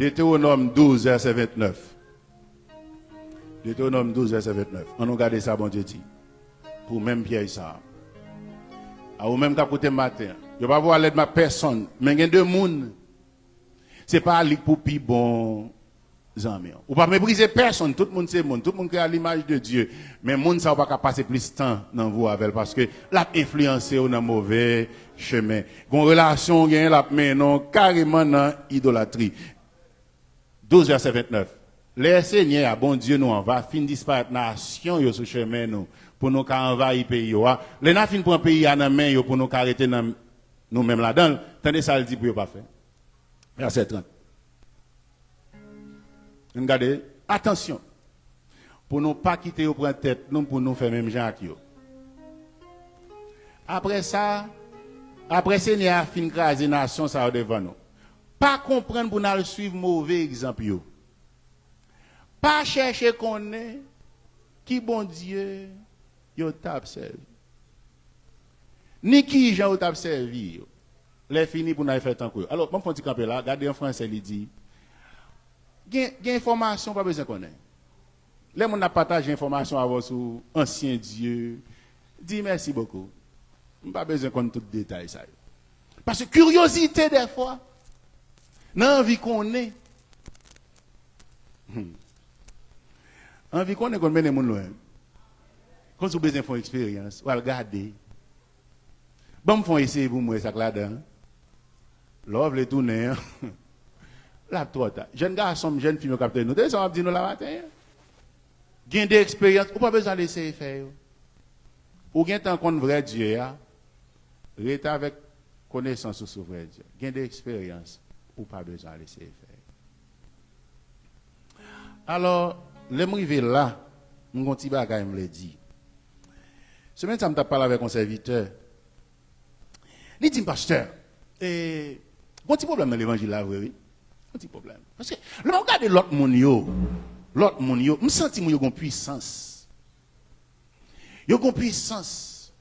Detewonòm douz, vèsè vennèf. Detewonòm douz, vèsè vennèf. Ann nou gade sa Bondye di pou menm pyèj sa a. A ou menm k ap koute m maten an, yo pa vwa lènmi ak pèsonn, men gen de moun, se pa li k pou pi bon zanmi w. Ou pa meprize pèsonn, tout moun se moun, tout moun kreye a limaj de Dye. Men moun sa w pa ka pase plis tan nan vo avè l paske l ap enfliyanse w nan move chemen. Gon relasyon w genyen, l ap mennen w kareman nan idolatri. Douz vèsè vennèf. Lè Senyè a, Bondye nou an, va fin disparèt nasyon yo sou chemen nou, pou nou ka anvayi peyi yo a, lè n a fin pran peyi a nan men yo pou nou ka rete nan nou menm ladan l, tande sa l di pou yo pa fè. Vèsè trant. Ann gade, atansyon, pou nou pa kite yo pran tèt nou, pou nou fè menm jan ak yo. Apre sa, apre Senyè a fin kraze nasyon sa yo devan nou, pa konprann pou n al swiv move egzanp yo. Pa chèche konnen ki bondye yo t ap sèvi, ni kijan yo t ap sèvi yo. Lè fini pou n al fè tankou yo. Alò, ban m fè yon ti kanpe la. Gade an fransè, li di, Gen, gen enfòmasyon w pa bezwen konnen. Lè moun ap pataje enfòmasyon avè w sou ansyen dye, di mèsi bokou. M pa bezwen konn tout detay sa yo. Paske kiryozite dèfwa, nan anvi konnen, hmm, anvi konnen konn mennen moun lwen. Konn si w bezwen fè yon eksperyans, w al gade. Ban m fè yon eseye pou m wè sa k ladan. Lè w vle tounen an, l ap twò ta. Jèn gason m, jèn fi m yo k ap tande nou, tande sa m ap di nou la maten an. Gen de eksperyans, ou pa bezwen al eseye fè yo. Ou gentan konn vrè Dye a, rete avèk konesans ou sou vrè Dye. Gen de eksperyans, ou pa bezwen al eseye fè yo. Alò, lè m rive la, m gon ti bagay m vle di. Semèn sa, m t ap pale avèk yon sèvitè. Li di m, pastè, e, gon ti pwoblèm nan levanjil la vre, wi. Gon ti pwoblèm. Paske, lè m ap gade lòt moun yo, lòt moun yo, m santi moun yo gon pwisans. Yo gon pwisans.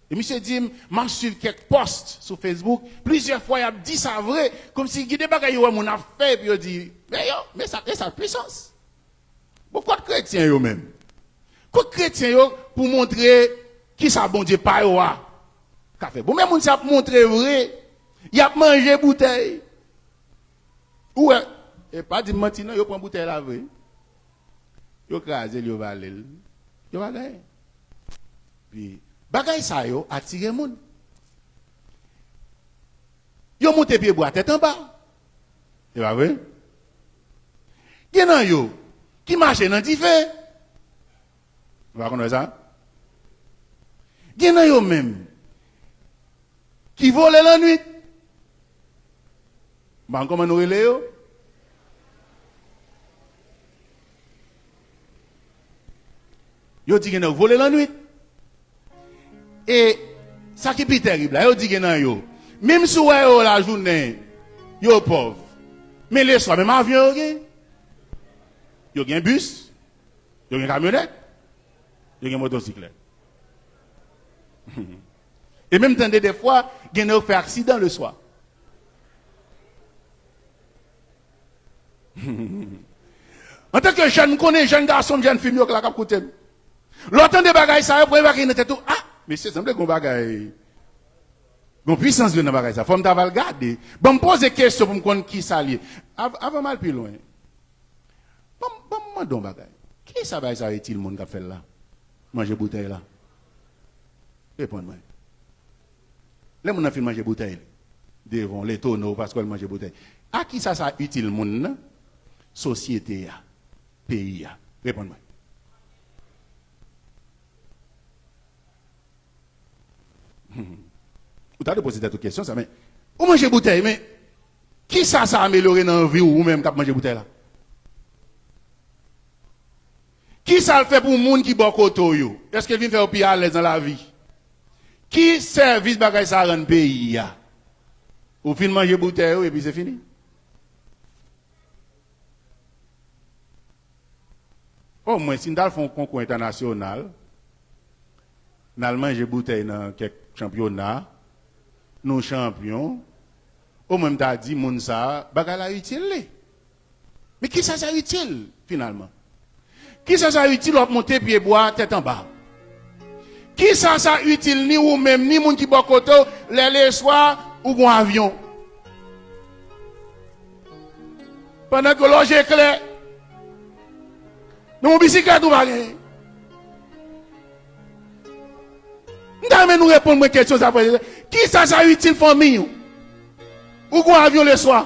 E misye di m, m ap swiv kèk pòs sou Facebook, plizyè fwa y ap di sa vre, kòmsi gen de bagay yo wè moun ap fè, epi yo di, men yo, men sa, men sa pwisans. Bon, kot kretyen yo menm? Kot kretyen yo pou montre kisa Bondye pa yo a ka fè? Bon, men moun sa ap montre vre, y ap manje boutèy. Ou wè, e pa di m manti non, yo pran boutèy la vre. Yo kraze l, yo vale l. Yo pa gen anyen. Pi, bagay sa yo atire moun. Yo moute pyebwa tèt anba. Se pa vre? Gen nan yo ki mache nan dife. Ou pa konn wè sa? Gen nan yo menm ki vole lannwit. M pa konn kòman nou rele yo. Yo di gen nan yo vole lannwit. E sa ki pi tèrib la, yo di gen nan yo, menm si w wè yo lajounen, yo pòv, men leswa, menm avyon yo gen. Yo gen bis, yo gen kamyonèt, yo gen motosiklèt. E menm tande dèfwa, gen nan yo fè aksidan leswa. Antanke jèn, m konnen jèn gason m, jèn fi m yo k la k ap koute m. Lè w tande bagay sa yo, premye bagay ki nan tèt ou, a, mesye, sanble gon bagay, gon pwisans vre nan bagay sa. Fò m ta va l gade. Ban m poze kesyon pou m konn kisa l ye. Av-, avan m al pi lwen, ban m, ban m mande yon bagay. Kisa bagay sa yo itil moun k ap fè l la? Manje boutèy la? Reponn mwen. Lè moun nan fin manje boutèy li, devan w, l etone w paske l manje boutèy. A kisa sa itil moun nan, sosyete a, peyi a? Reponn mwen. Ou ta dwe poze tèt ou kesyon sa, men ou manje boutèy, men kisa sa amelyore nan vi w, ou menm k ap manje boutèy la? Kisa l fè pou moun ki bò kote w yo? Èske l vin fè yo pi alèz nan lavi? Ki sèvis bagay sa rann peyi a? Ou fin manje boutèy ou, epi se fini. Omwen, si n t al fè yon konkou entènasyonal, n al manje boutèy nan kèk chanpyona, nou chanpyon, omwen m ta di moun sa a, bagay la itil li. Men kisa sa itil, finalman? Kisa sa itil w ap monte pyebwa tèt anba? Kisa sa itil ni ou menm, ni moun ki bò kote w, lè leswa ou gon avyon? Pandan ke lòj eklè, nan yon bisiklèt ou pa genyen. M ta renmen nou reponn mwen kesyon sa, frè. Kisa sa itil fanmi w? Ou gon avyon leswa.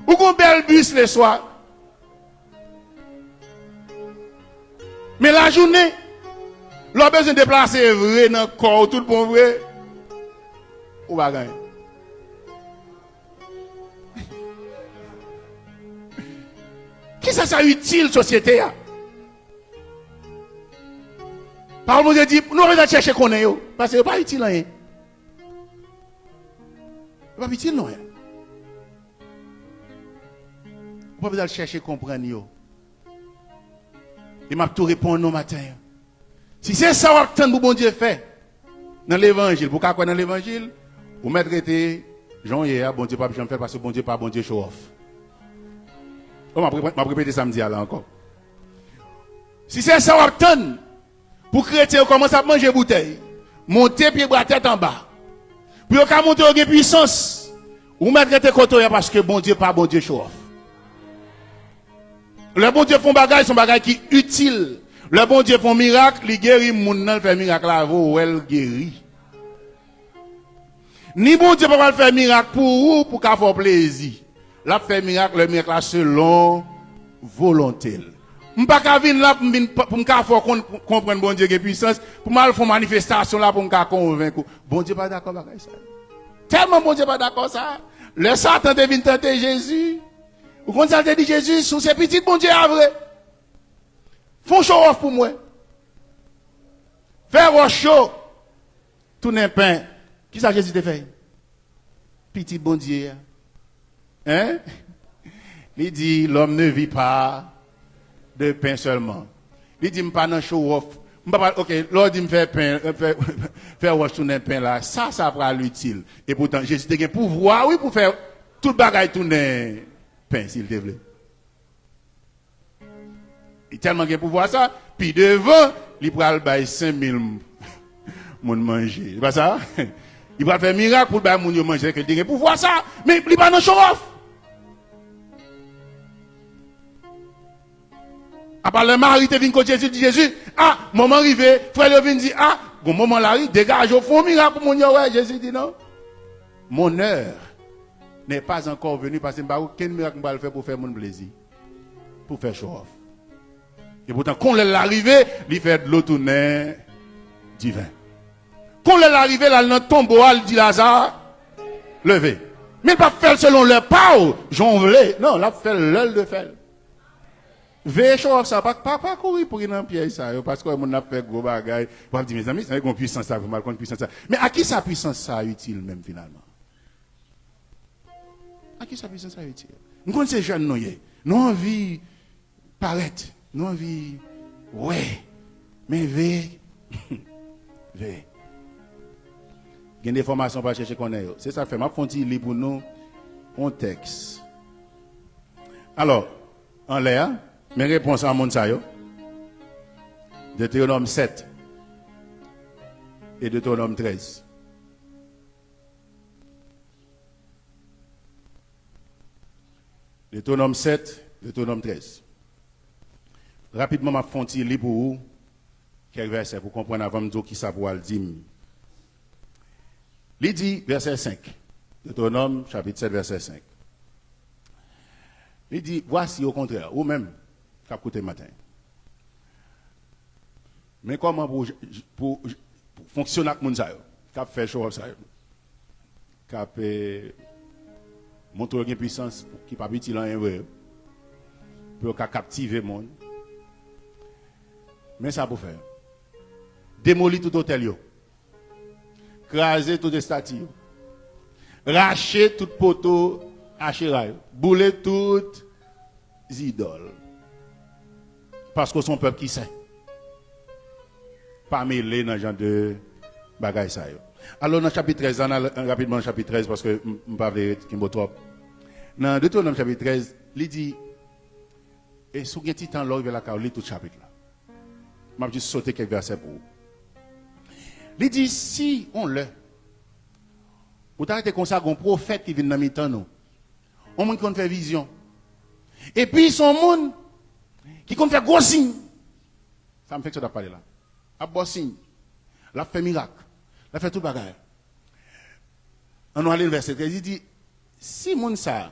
Ou gon bèl bis leswa. Men lajounen, lè w bezwen deplase vre nan kò w tout bon vre, ou pa gen anyen. Kisa sa itil sosyete a? Pawòl Bondye di, nou pa bezwen chèche konnen yo, paske yo pa itil anyen. Yo pa itil nou anyen. Ou pa bezwen al chèche konprann yo. E m ap tou reponn nou maten an. Si se sa w ap tann pou Bondye fè nan levanjil, pou w ka kwè nan levanjil, ou mèt rete Jan w ye a, Bondye p ap janm fè l, paske Bondye pa Bondye show off. O, m ap repete, m ap repete sa m di a la ankò. Si se sa w ap tann, pou kretyen yo kòmanse ap manje boutèy, monte pye bwa tèt anba, pou yo ka montre yo gen pwisans, ou mèt rete kote w ye a, paske Bondye pa Bondye show off. Lè Bondye fè yon bagay, se yon bagay ki itil. Lè Bondye fè yon mirak, li geri moun nan, l fè mirak la, vo wè l geri. Ni Bondye pa pral fè mirak pou ou, pou ka fè w plezi. L ap fè mirak, lè mirak la selon volonte l. M pa ka vin la pou m vin, pou m ka fè w konn, konprann Bondye gen pwisans, pou m al fè yon manifestasyon la pou m ka konvenk ou. Bondye pa dakò bagay sa. Tèlman Bondye pa dakò sa, lè Satan te vin tante Jezi, ou konn sa l te di Jezi, si w se pitit Bondye a vre, fè yon show off pou mwen. Fè wòch yo tounen pen. Kisa Jezi te fè? Pitit Bondye a. Hein? Li di, l'homme ne vit pas de pain seulement. Li di, m pa nan show off. M pa pral, ok, lè w di m fè pen, fè, fè wòch tounen pen la, sa, sa pral itil. E poutan, Jezi te gen pouvwa, wi, pou fè tout bagay tounen pen, si l te vle. Li tèlman gen pouvwa sa, pi devan, li pral bay senk mil moun manje. Se pa sa? Li pral fè mirak pou l bay moun yo manje, ke li te gen pouvwa sa, men li pa nan show off. Apa lè Mari te vin kot Jezi, li di Jezi, a, moman rive, frè yo vin di, a, gon moman la, wi, degaje w, fè yon mirak pou moun yo wè. Jezi di non. Mon heure n'est pas encore venue, paske m pa gen okenn mirak m pral fè pou fè moun plezi, pou fè show off. E poutan, kon lè l la rive, li fè dlo tounen diven. Kon lè l la rive, l al nan tonbo a, li di Laza, leve. Men l p ap fè l selon lè pa w, jan w vle. Non, l ap fè l lè l dwe fè l. Veye show off sa, pa, pa, pa kouri pri nan pyèj sa yo, paske moun ap fè gwo bagay, w ap di, mezanmi, sa yon pwisans sa, pou m al konn pwisans sa. Men a kisa pwisans sa itil menm finalman? A kisa pwisans sa itil? M konn se jèn nou ye. Nou anvi parèt. Nou anvi wè. Men veye. Veye. Gen de enfòmasyon pa chèche konnen yo. Se sa k fè m ap fè yon ti li pou nou yon tèks. Alò, anlè a, men repons a moun sa yo. Detewonòm sèt e Detewonòm trèz. Detewonòm sèt, Detewonòm trèz. Rapidman, m ap fè yon ti li pou ou, kèk vèsè pou konprann avan m di w kisa pou w al di m. Li di, vèsè senk, Detewonòm, chapit sèt, vèsè senk. Li di, vwasi, okontrè, ou menm k ap koute maten, men kòman pou, pou, pou fonksyone ak moun sa yo, k ap fè show off sa yo, k ap, eh, montre yo gen pwisans ki p ap itil anyen vre, pou yo ka kaptive moun. Men sa pou fè. Demoli tout otèl yo. Kraze tout estati yo. Rache tout poto Achera yo. Boule tout zidòl. Paske w se yon pèp ki sen. Pa mele nan jan de bagay sa yo. Alò, nan chapit trèz la, n al rapidman nan chapit trèz, paske m, m pa vle kenbe w twòp. Nan Detewonòm chapit trèz, li di, e si w gen ti tan, lè w rive lakay ou, li tout chapit la. M ap jis sote kèk vèsè pou ou. Li di, si yon lè, ou ta rete konsa, gon pwofèt ki vin nan mitan nou. Yon moun ki konn fè vizyon. Epi se yon moun ki konn fè gwo siy. Sa m fèk sot ap pale la. Ap ba w siy. L ap fè mirak. L ap fè tout bagay. Ann nou ale nan vèsè trèz, li di, si moun sa a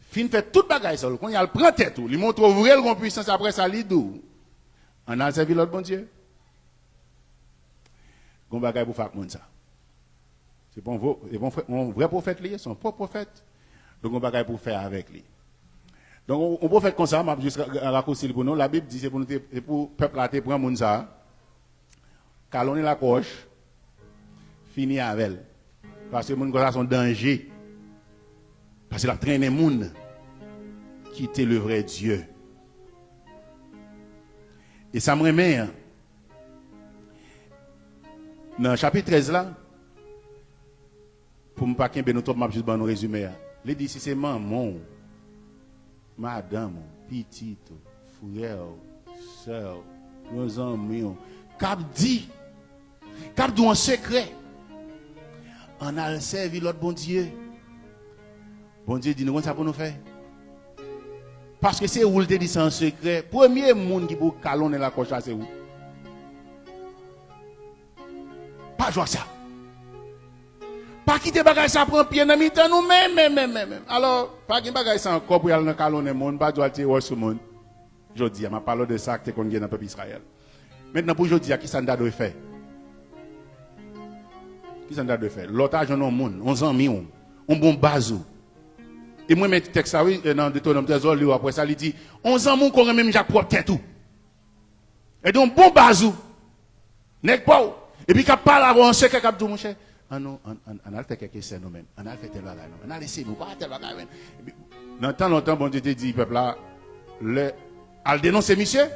fin fè tout bagay sa yo, kounye a l pran tèt ou, li montre w vre l gon pwisans, apre sa li di w, ann al sèvi lòt bondye. Gon bagay pou fè ak moun sa. Se pa yon vo-, se pa yon frè, yon vrè pwofèt li ye, se yon fo pwofèt. Donk, gon bagay pou fè avèk li. Donk, yon, yon pwofèt konsa, m ap jis ra-, ra-, rakousi l pou nou. Labib di se pou nou te, se pou pèp la te pran moun sa a, kalonnen l ak wòch, fini avè l. Paske moun konsa se yon danje. Paske l ap trennen moun kite le vrè Dye. E sa m renmen an, nan chapit trèz la, M pa kenbe nou twòp, m ap jis ban nou rezime a. Li di, si se manman w, madanm ou, pitit ou, frè w, sè w, yon zanmi w, k ap di, k ap di w an sekrè, ann al sèvi lòt bondye. Bondye di, nou konn sa pou nou fè? Paske se ou l te di sa an sekrè. Premye moun ki pou kalonnen lakòch la, se ou. Pa jwe ak sa. Pa kite bagay sa pran pye nan mitan nou menm, menm, menm, menm, menm. Alò, pa gen bagay sa ankò pou y al nan kalonnen moun, pa di w al tire wòch sou moun. Jodi a, m ap pale w de sa k te konn gen nan pèp Izrayèl. Mentnan, pou jodi a, ki sa n ta dwe fè? Ki sa n ta dwe fè? Lè w ta jwenn yon moun, yon zanmi w, yon bon baz ou. E mwen, men tèks sa, wi, nan Detewonòm trèz, lè w li w apre sa, li di, yon zanmi w ke w renmen menm jan ak pwòp tèt ou. E di yon bon baz ou. Nèg pa w. Epi k ap pale avè w an sekrè, k ap di w, monchè, ann nou, ann, ann, ann al fè kèk esè nou menm. Ann al fè tèl bagay nou. Ann al eseye nou pa tèl bagay menm. Epi, nan tan lontan, Bondye te di pèp la, lè, al denonse misye.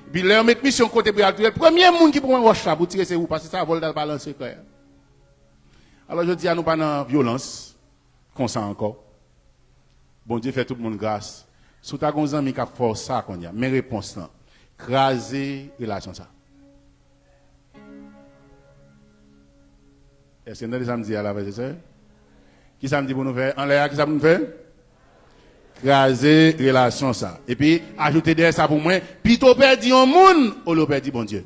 Epi lè yo met misye yon kote pou y al touye l, premye moun ki pran wòch la pou tire se ou, paske se avè w l t al pale an sekrè. Alò, jodi a, nou pa nan vyolans konsa ankò. Bondye fè tout moun gras. Si w ta gen yon zanmi k ap fè w sa kounye a, men repons lan. Kraze relasyon sa. Èske n tande sa m di a la, frè e sè? Ki sa m di pou nou fè? Anlè a, ki sa pou nou fè? Kraze relasyon sa. Epi, ajoute dèyè sa pou mwen, pito w pèdi yon moun, olye w pèdi Bondye.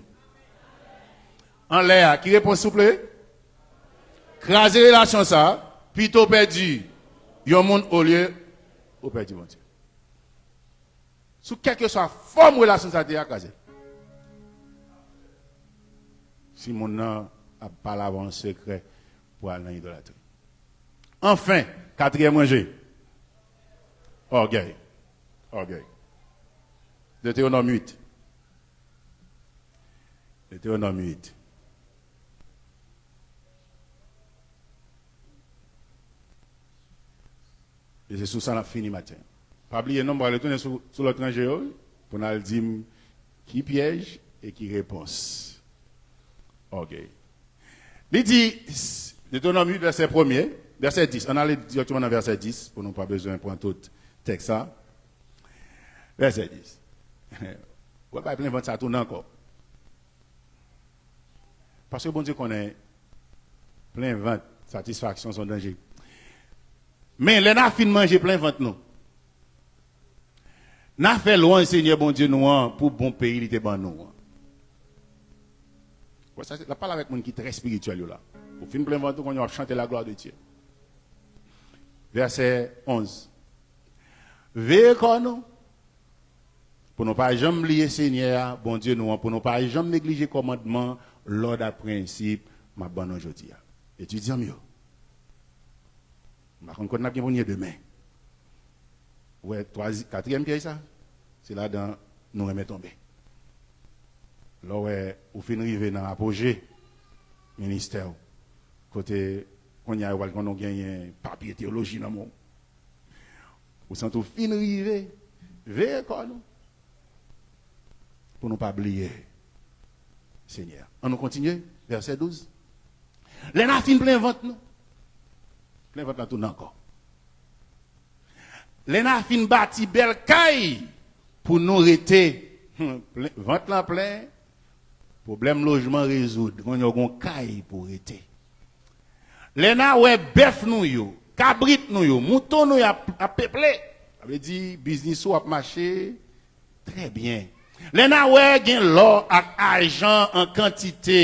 Anlè a, ki repons, souple? Kraze relasyon sa, pito w pèdi yon moun olye ou pèdi Bondye. Sou kèlkeswa fòm relasyon sa te a, kraze l. Si moun nan ap pale avè w an sekrè pou al nan idolatri. Anfen, katriyèm ranje, ògèy. Ògèy. Detewonòm uit. Detewonòm uit. E se sou sa n ap fini maten. Pa bliye non, m pral retounen sou, sou lòt ranje yo, wi, pou n al di m ki pyèj e ki repons. Ògèy. Li di, Detewonòm uit, vèsè premye, vèsè dis. Ann ale dirèkteman nan vèsè dis, pou nou pa bezwen pran tout tèks sa. Vèsè dis. W ap bay plen vant sa tounen ankò. Paske Bondye konnen plen vant, satisfaksyon se yon danje. Men, lè n a fin manje plen vant nou, n a fè lwanj Senyè Bondye nou an pou bon peyi li te ban nou an. Wè sa, l ap pale avèk moun ki trè espirityèl yo la. Ou fin plen vant ou, kounye a w ap chante la gloire de Dieu. Vèsè onz. Veye kò nou, pou nou pa janm bliye Senyè a, Bondye nou an, pou nou pa janm neglije kòmandman, lòd ak prensip m ap ban nou jodi a. Etidyan m yo, m pa konn kote n ap gen pou n ye demen. Ou wè twazi-, katriyèm pyèj sa, se ladan nou renmen tonbe. Lè w wè ou fin rive nan apoje ministè w, kote kounye a yo pral konn ou genyen papye teyoloji nan men w. Ou santi w fin rive, veye kò nou, pou nou pa bliye Senyè a. Ann nou kontinye, vèsè douz. Lè n a fin plen vant nou, plen vant la tounen ankò. Lè n a fin bati bèl kay pou nou rete, hmm, plen, vant lan plen, pwoblèm lojman rezoud, kounye a w gen yon kay pou w rete. Lè n a wè bèf nou yo, kabrit nou yo, mouton nou yo ap, ap peple, sa vle di biznis ou ap mache trè byen. Lè n a wè gen lò ak ajan an kantite,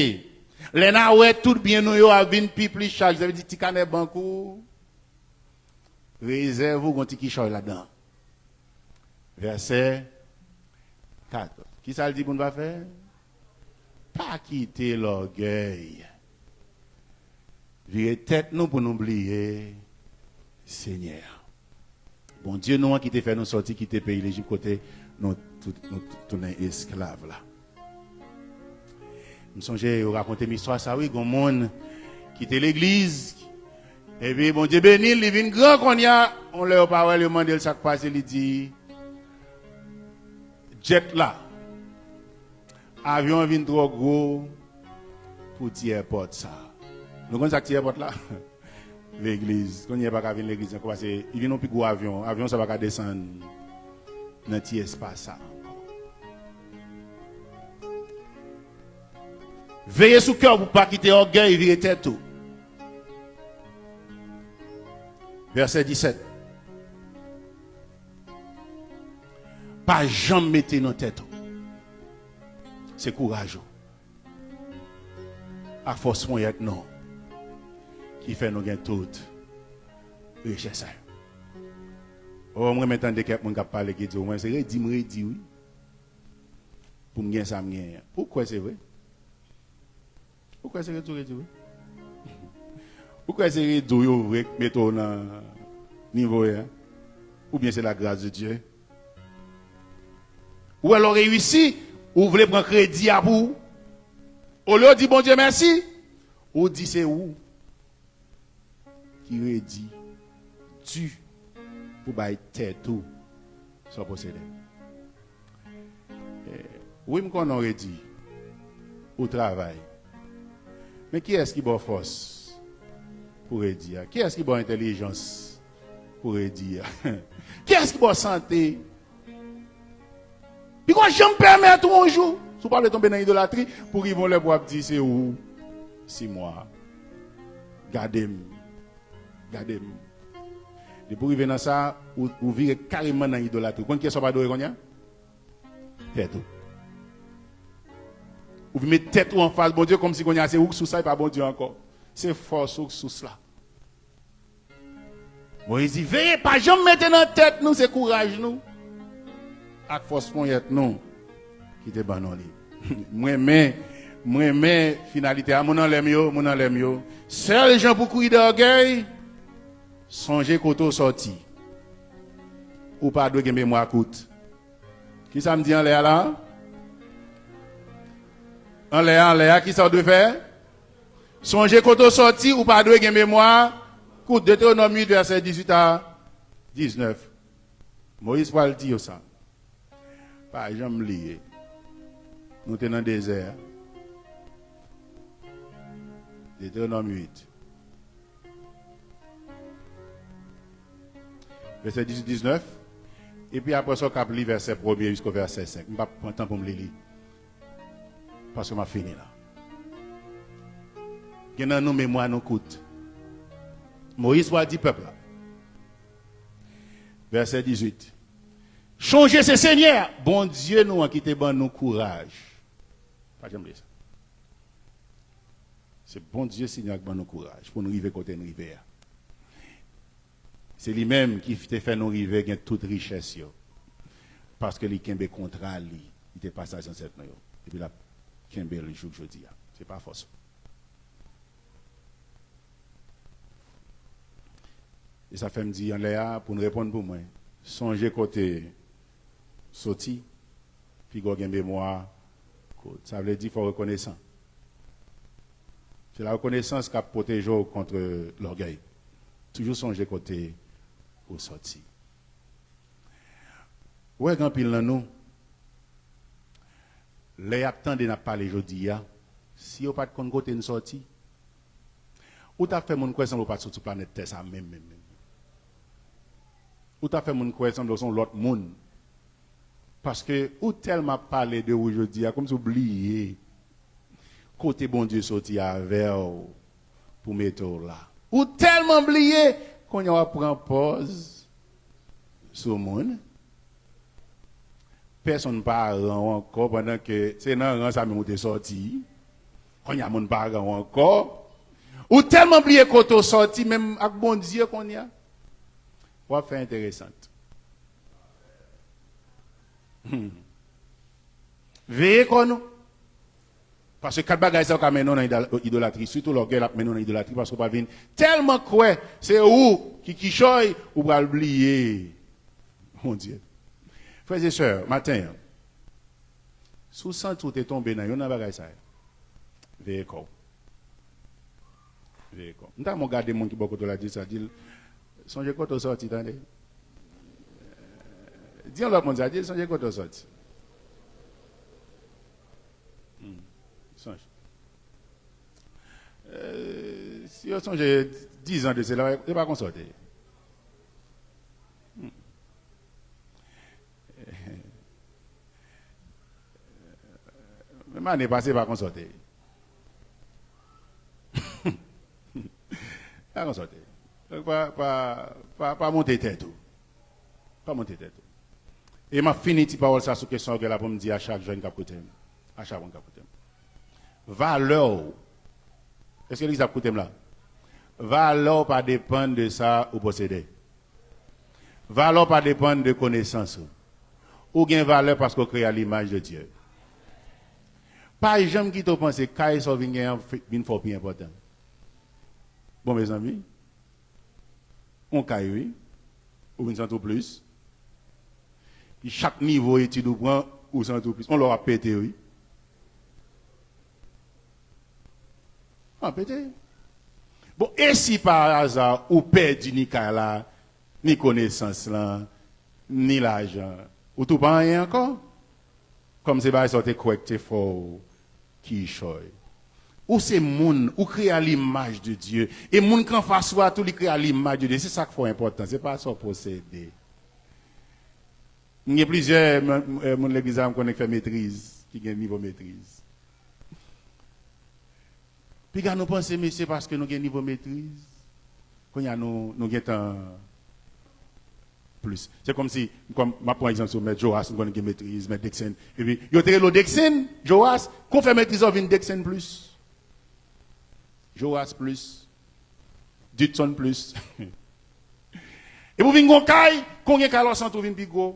lè n a wè tout byen nou yo ap vin pi plis chaje, sa vle di ti kanè bank ou, rezèv ou, gon ti kichòy ladan. Vèsè katòz. Ki sa l di pou n pa fè? Pa kite lògèy vire tèt nou pou nou bliye Senyè a. Bondye nou an ki te fè nou sòti kite peyi Lejip kote nou tout, nou tout tounen esklav la. M sonje yo rakonte m istwa sa, wi, gon moun kite legliz, epi Bondye beni l, li vin gran kounye a, yon lè yo pa wè l, yo mande l sa k pase, li di, djèt la, avyon an vin twò gwo pou ti èpòt sa. Nou konn sa k ti èpòt la? legliz. Kounye a pa ka vin legliz ankò, paske li vin yon pi gwo avyon. Avyon sa pa ka desann nan ti espas sa ankò. Veye sou kè w pou pa kite ògèy vire tèt ou. Vèsè disèt. Pa janm mete nan tèt ou se kouraj ou ak fòs ponyèt nou ki fè nou gen tout richès sa yo. Oh, mwen renmen tande kèk moun k ap pale ki di, "Mwen se redi m redi, wi, pou m gen sa m genyen." Ou kwè se vre? Ou kwè se redi w redi, wi? Ou kwè se redi w yo vre k mete w nan nivo a? Oubyen se la gras de Dye? Ou wè, lè w reyisi, ou vle pran kredi a pou ou. Olye w di Bondye mèsi, ou di se ou ki redi, di pou bay tèt ou sa w posede. Eh, wi, m konnen w redi. Ou travay. Men kiyès ki ba w fòs pou redi a? Kiyès ki ba w entèlijans pou redi a? Kiyès ki ba w sante? Piko janm pèmèt ou yon jou, si w pa vle tonbe nan idolatri, pou rive yon lè pou w ap di se ou, si mwa, gade m, gade m. Depi w rive nan sa, ou, ou vire kareman nan idolatri. Konn kiyès w ap adore kounye a? Tèt ou. Ou vin met tèt ou anfas Bondye, kòmsi kounye a se ou k sous la, e pa Bondye ankò. Se fòs ou k sous la. Moyiz di, "Veye, pa janm mete nan tèt nou se kouraj nou ak fòs ponyèt nou ki te ban nou li." Mwen renmen, mwen renmen finalite a. Moun anlè m yo, moun anlè m yo. Sèl jan pou kouri dèyè ògèy, sonje kote w sòti. Ou pa dwe gen memwa kout. Kisa m di anlè a la? Anlè a, anlè a, kisa w dwe fè? Sonje kote w sòti, ou pa dwe gen memwa kout. Detewonòm uit, vèsè dizuit a diznèf. Moyiz pral di yo sa. Pa janm bliye. Nou te nan dezè a. Detewonòm uit. Vèsè dizuit, diznèf. Epi apre sa, w kab li vèsè premye jiska vèsè senk. M p ap pran tan pou m li li. Paske m ap fini la. Gen nan nou memwa nou kout. Moyiz pral di pèp la. Vèsè dizuit. Sonje se Senyè, Bondye nou an, ki te ban nou kouraj. Pa janm bliye sa. Se Bondye Senyè a k ban nou kouraj pou n rive kote n rive a. Se li menm ki te fè nou rive gen tout richès yo. Paske li kenbe kontra li, li te pase ak zansèt nou yo. Epi l ap kenbe l jouk jodi a. Se pa fòs ou. E sa fè m di anlè a, pou n reponn pou mwen, sonje kote soti, piga w gen memwa kout. Sa vle di fò w rekonesan. Se la rekonesans k ap pwoteje w kont lògèy. Toujou sonje kote ou soti. Ou wè, gen anpil nan nou, lè y ap tande n ap pale jodi a, si yo pa t konn kote n sòti, ou t ap fè moun kwè sanble w pa t sot sou planèt tè sa menm, menm, menm. Ou t ap fè moun kwè sanble w se yon lòt moun. Paske ou tèlman ap pale de ou jodi a, kòmsi w bliye kote Bondye soti avè w pou mete w la. Ou tèlman bliye, kounye a w ap pran pòz sou moun. Pèsonn pa ran w ankò, pandan ke se nan ran sa menm ou te sòti. Kounye a moun pa ran w ankò. Ou tèlman bliye kote w sòti, menm ak Bondye kounye a. W ap fè enteresant. Hmm. Veye kò nou. Paske kat bagay sa yo ka mennen w nan idol-, idolatri. Sitou lògèy l ap mennen w nan idolatri paske w pral vin tèlman kwè se ou ki kichòy, ou pral bliye Bondye. Frè e sè, maten an, si w santi w te tonbe nan youn nan bagay sa yo, veye kò w. Veye kò w. M ta renmen w gade moun ki bò kote w la, di sa, di l, "Sonje kote w sòti, tande." Di yon lòt moun sa, di l, "Sonje kote w sòti." Hmm. Sonje. Eh, si yo sonje, Dizan de sela, se pa konsa w te ye. Hmm. Menm ane pase, se pa konsa w te ye. Se pa konsa w te ye. Donk, pa, pa, pa, pa monte tèt ou. Pa monte tèt ou. E m ap fini ti pawòl sa sou kesyon ògèy la pou m di a chak jèn k ap koute m, a chak moun k ap koute m. Valè w. Èske legliz ap koute m la? Valè w pa depann de sa ou posede. Valè w pa depann de konesans ou. Ou gen valè paske w kreye a limaj de Dye. Pa janm kite w panse kay sa w vin genyen an fe- vin fè w pi enpòtan. Bon, mezanmi, yon kay, wi. Ou vin santi w plis. Chak nivo etid ou pran, ou santi w plis. Yon lè w ap pete, wi. W ap pete. Bon, e si pa aza ou pèdi ni kay la, ni konesans lan, ni lajan, ou tou pa anyen ankò? Kòm se bagay sa w te kwè k te fè w kichòy. Ou se moun, ou kreye a limaj de Dye. E moun k anfas ou a tou, li kreye a limaj de Dye. Se sa k fè w enpòtan, se pa sa w posede. M gen plizyè moun, moun legliz la m konnen k fè metriz, ki gen nivo metriz. Piga nou panse, mesye, paske nou gen nivo metriz, kounye a nou, nou gentan plis. Se kòmsi, kòm, m ap pran egzanp sou Mèt Joas, m konnen gen metriz, Mèt Dixon. Epi, yo te rele w Dixon, Joas, kon fè metriz ou vin Dixon plis. Joas plis. Dixon plis. Epi w vin gon kay, kon gen kay la w santi w vin pi gwo.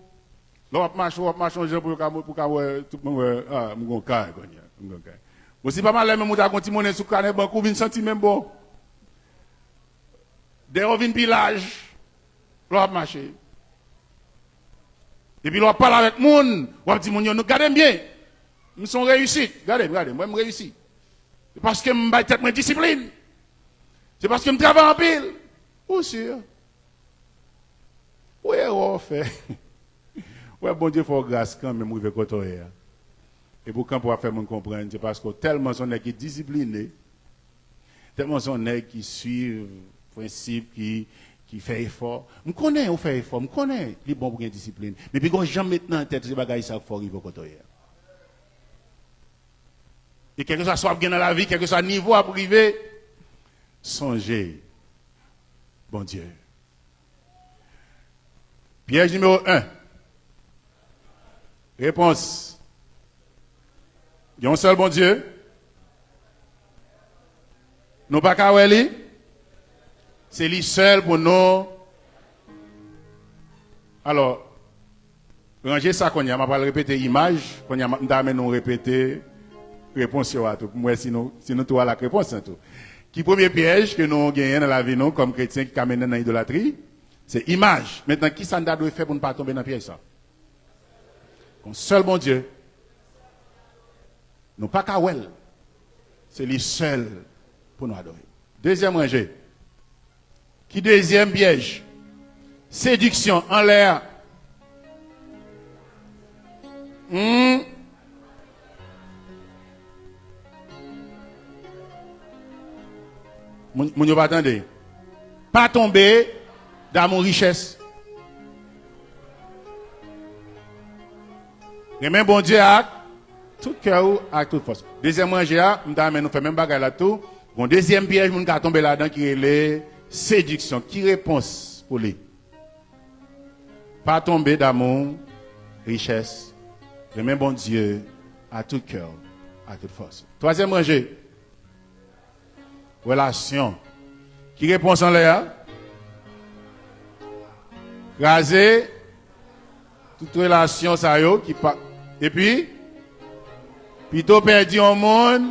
Lè w ap mache, w ap mache yon jan pou yo ka, pou ka wè, tout moun wè, ah, m gon kay kounye a, m gon kay. Bon, si pa malè menm ou ta gon ti monnen sou kanè bank ou, vin santi menm bon. Dèyè w vin pi laj, lè w ap mache. Epi lè w ap pale avèk moun, w ap di moun yo, nou gade m byen. M se yon reyisit. Gade m, gade m, wè m reyisi. Se paske m bay tèt mwen disiplin. Se paske m travay anpil. Ou si. Ou erè w fè. Wè, Bondye fè w gras kanmenm rive kote w ye a. Epi w kanpe w ap fè moun konprann, se paske w tèlman se yon nèg ki disipline, tèlman se yon nèg ki swiv prensip, ki, ki fè efò. M konnen ou fè efò, m konnen li bon pou gen disiplin. Men pi gon jan m met nan tèt ou se bagay sa k fè w rive kote w ye a. E kèlkeswa sa w ap gen nan lavi, kèlkeswa nivo w ap rive, sonje Bondye. Pyèj nimewo en. Repons. Gen yon sèl Bondye. Nou pa ka wè li. Se li sèl pou nou. Alò, ranje sa kounye a, m ap al repete imaj. Kounye a, m ta renmen nou repete repons yo a tou, pou m wè si nou, si nou tou al ak repons lan tou. Ki premye pyèj ke nou genyen nan lavi nou kòm kretyen ki ka mennen nan idolatri? Se imaj. Mentnan, ki sa n ta dwe fè pou n pa tonbe nan pyèj sa? Yon sèl Bondye. Nou pa ka wè l. Se li sèl pou nou adore. Dezyèm ranje. Ki dezyèm pyèj? Sediksyon anlè a. Hmm. Moun, moun yo pa tande. Pa tonbe damou richès. Renmen Bondye ak tout kè ou, ak tout fòs. Dezyèm ranje a, m ta renmen nou fè menm bagay la tou. Gon dezyèm pyèj moun ka tonbe ladan ki rele sediksyon. Ki repons pou li? Pa tonbe damou richès. Renmen Bondye a tout kè w, a tout fòs. Twazyèm ranje. Relasyon. Ki repons anlè a? Kraze tout relasyon sa yo ki pa. Epi, pito pèdi yon moun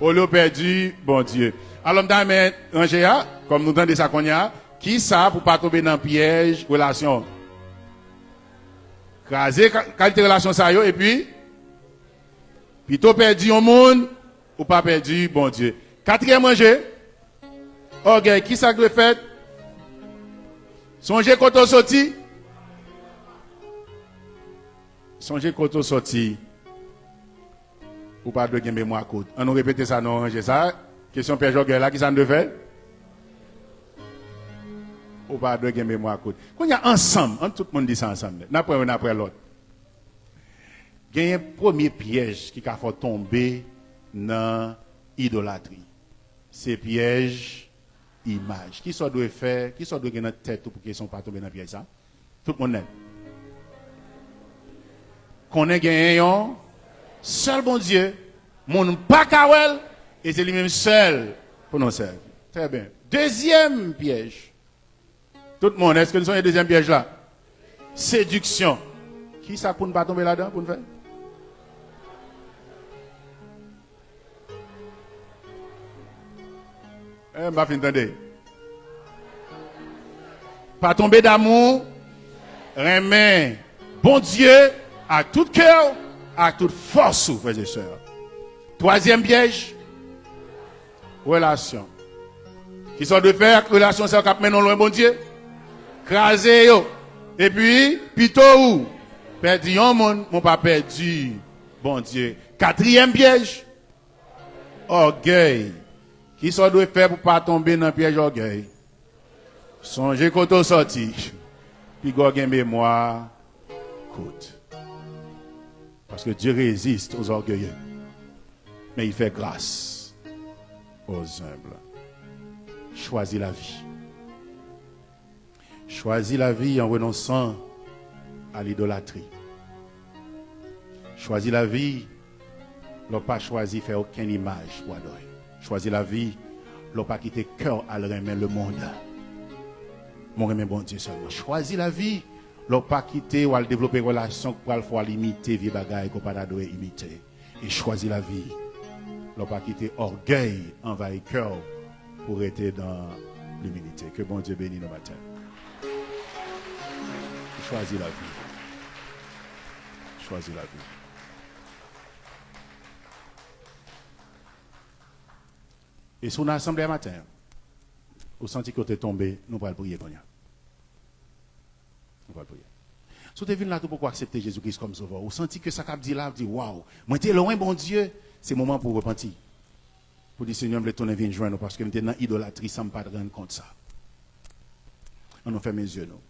olye w pèdi Bondye. Alò, m ta renmen ranje a, kòm nou tande sa kounye a, ki sa pou pa tonbe nan pyèj relasyon? Kraze ka- kalite relasyon sa yo, epi, pito pèdi yon moun, ou pa pèdi Bondye. Katriyèm ranje, ògèy, ki sa k dwe fèt? Sonje kote w soti. Sonje kote w soti. Ou pa dwe gen memwa kout. An nou repete sa, nou ranje sa. Kesyon pyèj ògèy la, ki sa n dwe fè? Ou pa dwe gen memwa kout. Kounye a, ansanm, ann tout moun di sa ansanm nèt. N ap pran youn apre lòt. Genyen premye pyèj ki ka fè w tonbe nan idolatri. Se pyèj imaj. Kisa w dwe fè? Kisa w dwe gen nan tèt ou pou kesyon w pa tonbe nan pyèj sa? Tout moun nèt. Konnen genyen yon sèl Bondye, moun pa ka wè l, e se li menm sèl pou nou sèvi. Trè byen. Dezyèm pyèj. Tout moun, èske n sonje dezyèm pyèj la? Sediksyon. Kisa pou n pa tonbe ladan pou n fè? Eh, m pa fin tande. Pa tonbe damou, renmen Bondye ak tout kè w, ak tout fòs ou, frè e sè. Twazyèm pyèj, relasyon. Kisa w dwe fè ak relasyon sa yo k ap mennen w lwen Bondye? Kraze yo. Epi, pito ou pèdi yon moun, men w pa pèdi Bondye. Katriyèm pyèj, ògèy. Kisa w dwe fè pou pa tonbe nan pyèj ògèy? Sonje kote w sòti. Piga w gen memwa kout. Parce que Dieu résiste aux orgueilleux, mais il fait grâce aux humbles. Chwazi lavi. Chwazi lavi en renonçant à l'idolâtrie. Chwazi lavi lè w pa chwazi fè okenn imaj pou adore. Chwazi lavi lè w pa kite kè w al renmen lemonn. Mwen renmen Bondye sèlman. Chwazi lavi lè w pa kite w al devlope relasyon k pral fè w al imite vye bagay ke w pa ta dwe imite. E chwazi lavi lè w pa kite ògèy anvayi kè w pou w rete nan limilite. Ke Bondye beni nou maten. Chwazi lavi. Chwazi lavi. E si w nan asanble a maten an, ou santi ke w te tonbe, nou pral priye kounye a. Nou pral priye. Si w te vin la tou poko aksepte Jezi Kris kòm Sovè w, ou santi ke sa k ap di la, ap di, "Waw, mwen te lwen Bondye," se moman pou w repanti. Pou di, "Senyè, m vle tounen vin jwenn ou, paske m te nan idolatri san m pa t rann kont sa." Ann nou fèmen zye nou.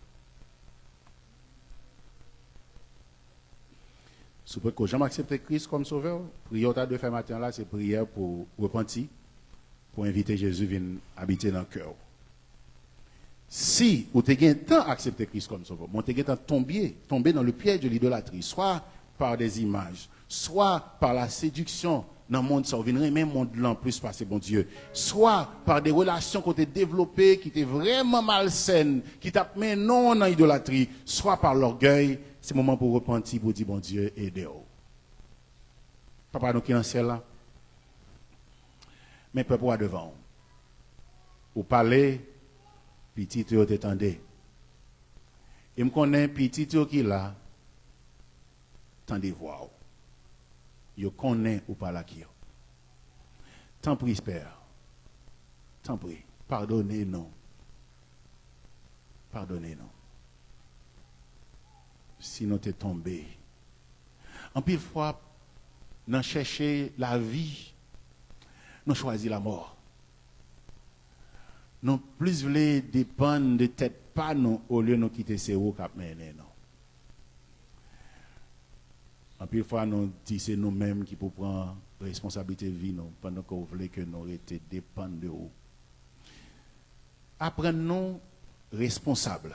Si w potko janm aksepte Kris kòm Sovè w, priyè w ta dwe fè maten an la, se priyè pou repanti, pou envite Jezi vin abite nan kè w. Si ou te gentan aksepte Kris kòm Sovè w, men w te gentan tonbe, tonbe dans le piège de l'idolâtrie, soit par des images, soit par la séduction nan mond sa, ou vin renmen mond lan plis pase Bondye, swa pa de relasyon ke w te devlope ki te vrèman malsèn, ki t ap mennen w nan idolatri, swa pa lògèy, se moman pou w repanti, pou w di, "Bondye, ede w." Papa nou ki nan syèl la, men pèp ou a devan w. Ou pale, pitit ou yo te tande. E m konnen pitit yo ki la, tande vwa w. Yo konnen ou pale ak yo. Tanpri, Pè, tanpri, padone nou. Padone nou. Si nou te tonbe. Anpil fwa, nan chèche lavi, nou chwazi lamò. Nou plis vle depann de tèt pa nou olye nou kite se ou k ap mennen nou. Anpil fwa, nou di se nou menm ki pou pran responsablite vi nou, pandan ke w vle ke nou rete depann de ou. Aprann nou responsab,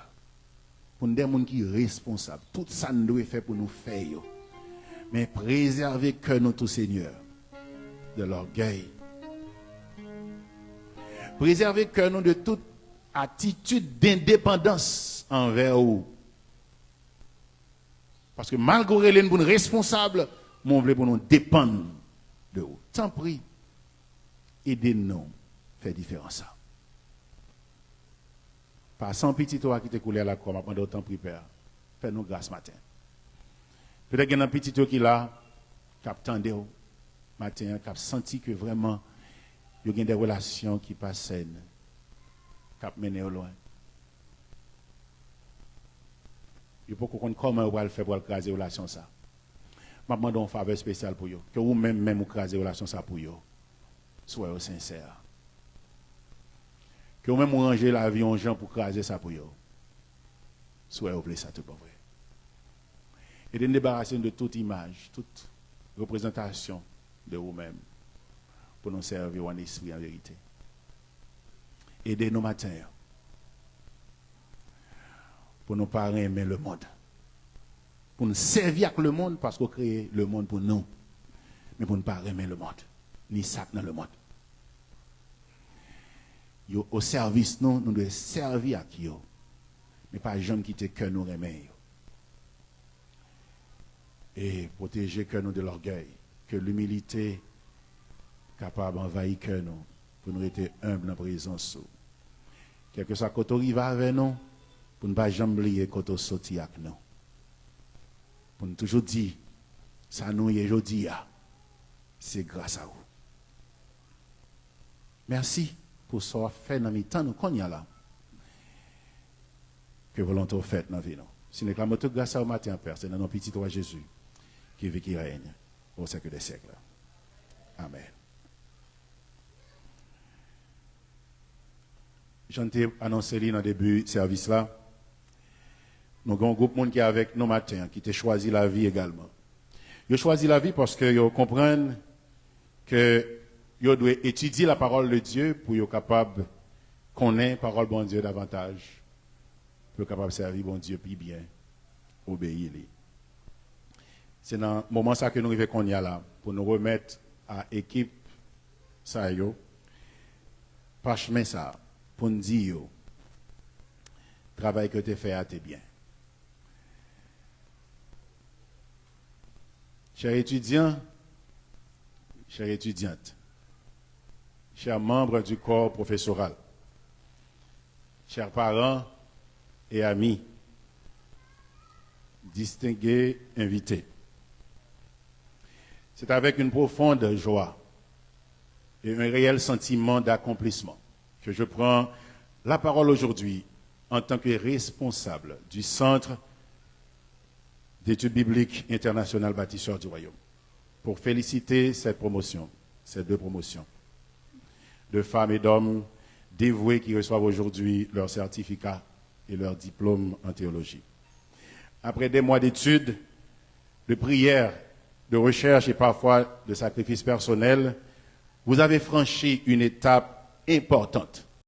pou n de moun ki responsab. Tout sa n dwe fè pou nou fè yo. Men prezève kè nou tou, Senyè, de lògèy. Prezève kè nou de tout atitid dendepandans anvè ou. Paske malgre w rele n pou n responsab, men w vle pou nou depann de ou. Tanpri, ede nou fè diferans sa. Pa san pitit ou a ki te koule a lakwa, m ap mande w tanpri, Pè, fè nou gras maten. Petèt gen nan pitit yo ki la, k ap tande w maten an, k ap santi ke vrèman yo gen de relasyon ki pa sèn, k ap mennen yo lwen. Yo poko konn kòman yo pral fè pou al kraze relasyon sa. M ap mande yon favè espesyal pou yo. Ke ou menm, menm ou kraze relasyon sa pou yo. Si w wè yo sensè. Ke ou menm ou ranje lavi yon jan pou kraze sa pou yo. Si w wè yo vle sa tout bon vre. Ede n debarase n de tout imaj, tout reprezantasyon de ou menm, pou nou sèvi w an espri, an verite. Ede nou maten an, pou nou pa renmen lemonn. Pou n sèvi ak lemonn, paske w kreye lemonn pou nou. Men pou n pa renmen lemonn, ni sa k nan lemonn. Yo o sèvis nou, nou dwe sèvi ak yo. Men pa janm kite kè nou renmen yo. E pwoteje kè nou de lògèy. Ke limilite kapab anvayi kè nou, pou nou rete enb nan prezans ou. Kèlkeswa kote w rive avè nou, pou n pa janm bliye kote w soti ak nou. Pou n toujou di, sa nou ye jodi a, se gras a ou. Mèsi pou sa w ap fè nan mitan nou kounye a la. Ke volonte w fèt nan vi nou. Si n reklame tout gras sa yo maten an, Pè, se nan non pitit ou a Jezi, ki viv, ki règne au siècle des siècles. Amèn. Jan n te anonse li nan debi sèvis la, nou gen yon gwoup moun ki avèk nou maten an, ki te chwazi lavi egalman. Yo chwazi lavi paske yo konprann ke yo dwe etidye la parole de Dieu pou yo kapab konnen pawòl Bondye davantaj, pou yo kapab sèvi Bondye pi byen, obeyi li. Se nan moman sa ke nou rive kounye a la, pou nou remèt a ekip sa yo pachemen sa, pou n di yo, travay ke yo te fè a te byen. Chers étudiants, chères étudiantes, chers membres du corps professoral, chers parents et amis, distingués invités, c'est avec une profonde joie et un réel sentiment d'accomplissement que je prends la parole aujourd'hui en tant que responsable du Centre d'études bibliques internationales Bâtisseurs du Royaume pour féliciter cette promotion, ces deux promotions de femmes et d'hommes dévoués qui reçoivent aujourd'hui leur certificat et leur diplôme en théologie. Après des mois d'études, de prières, de recherches et parfois de sacrifices personnels, vous avez franchi une étape importante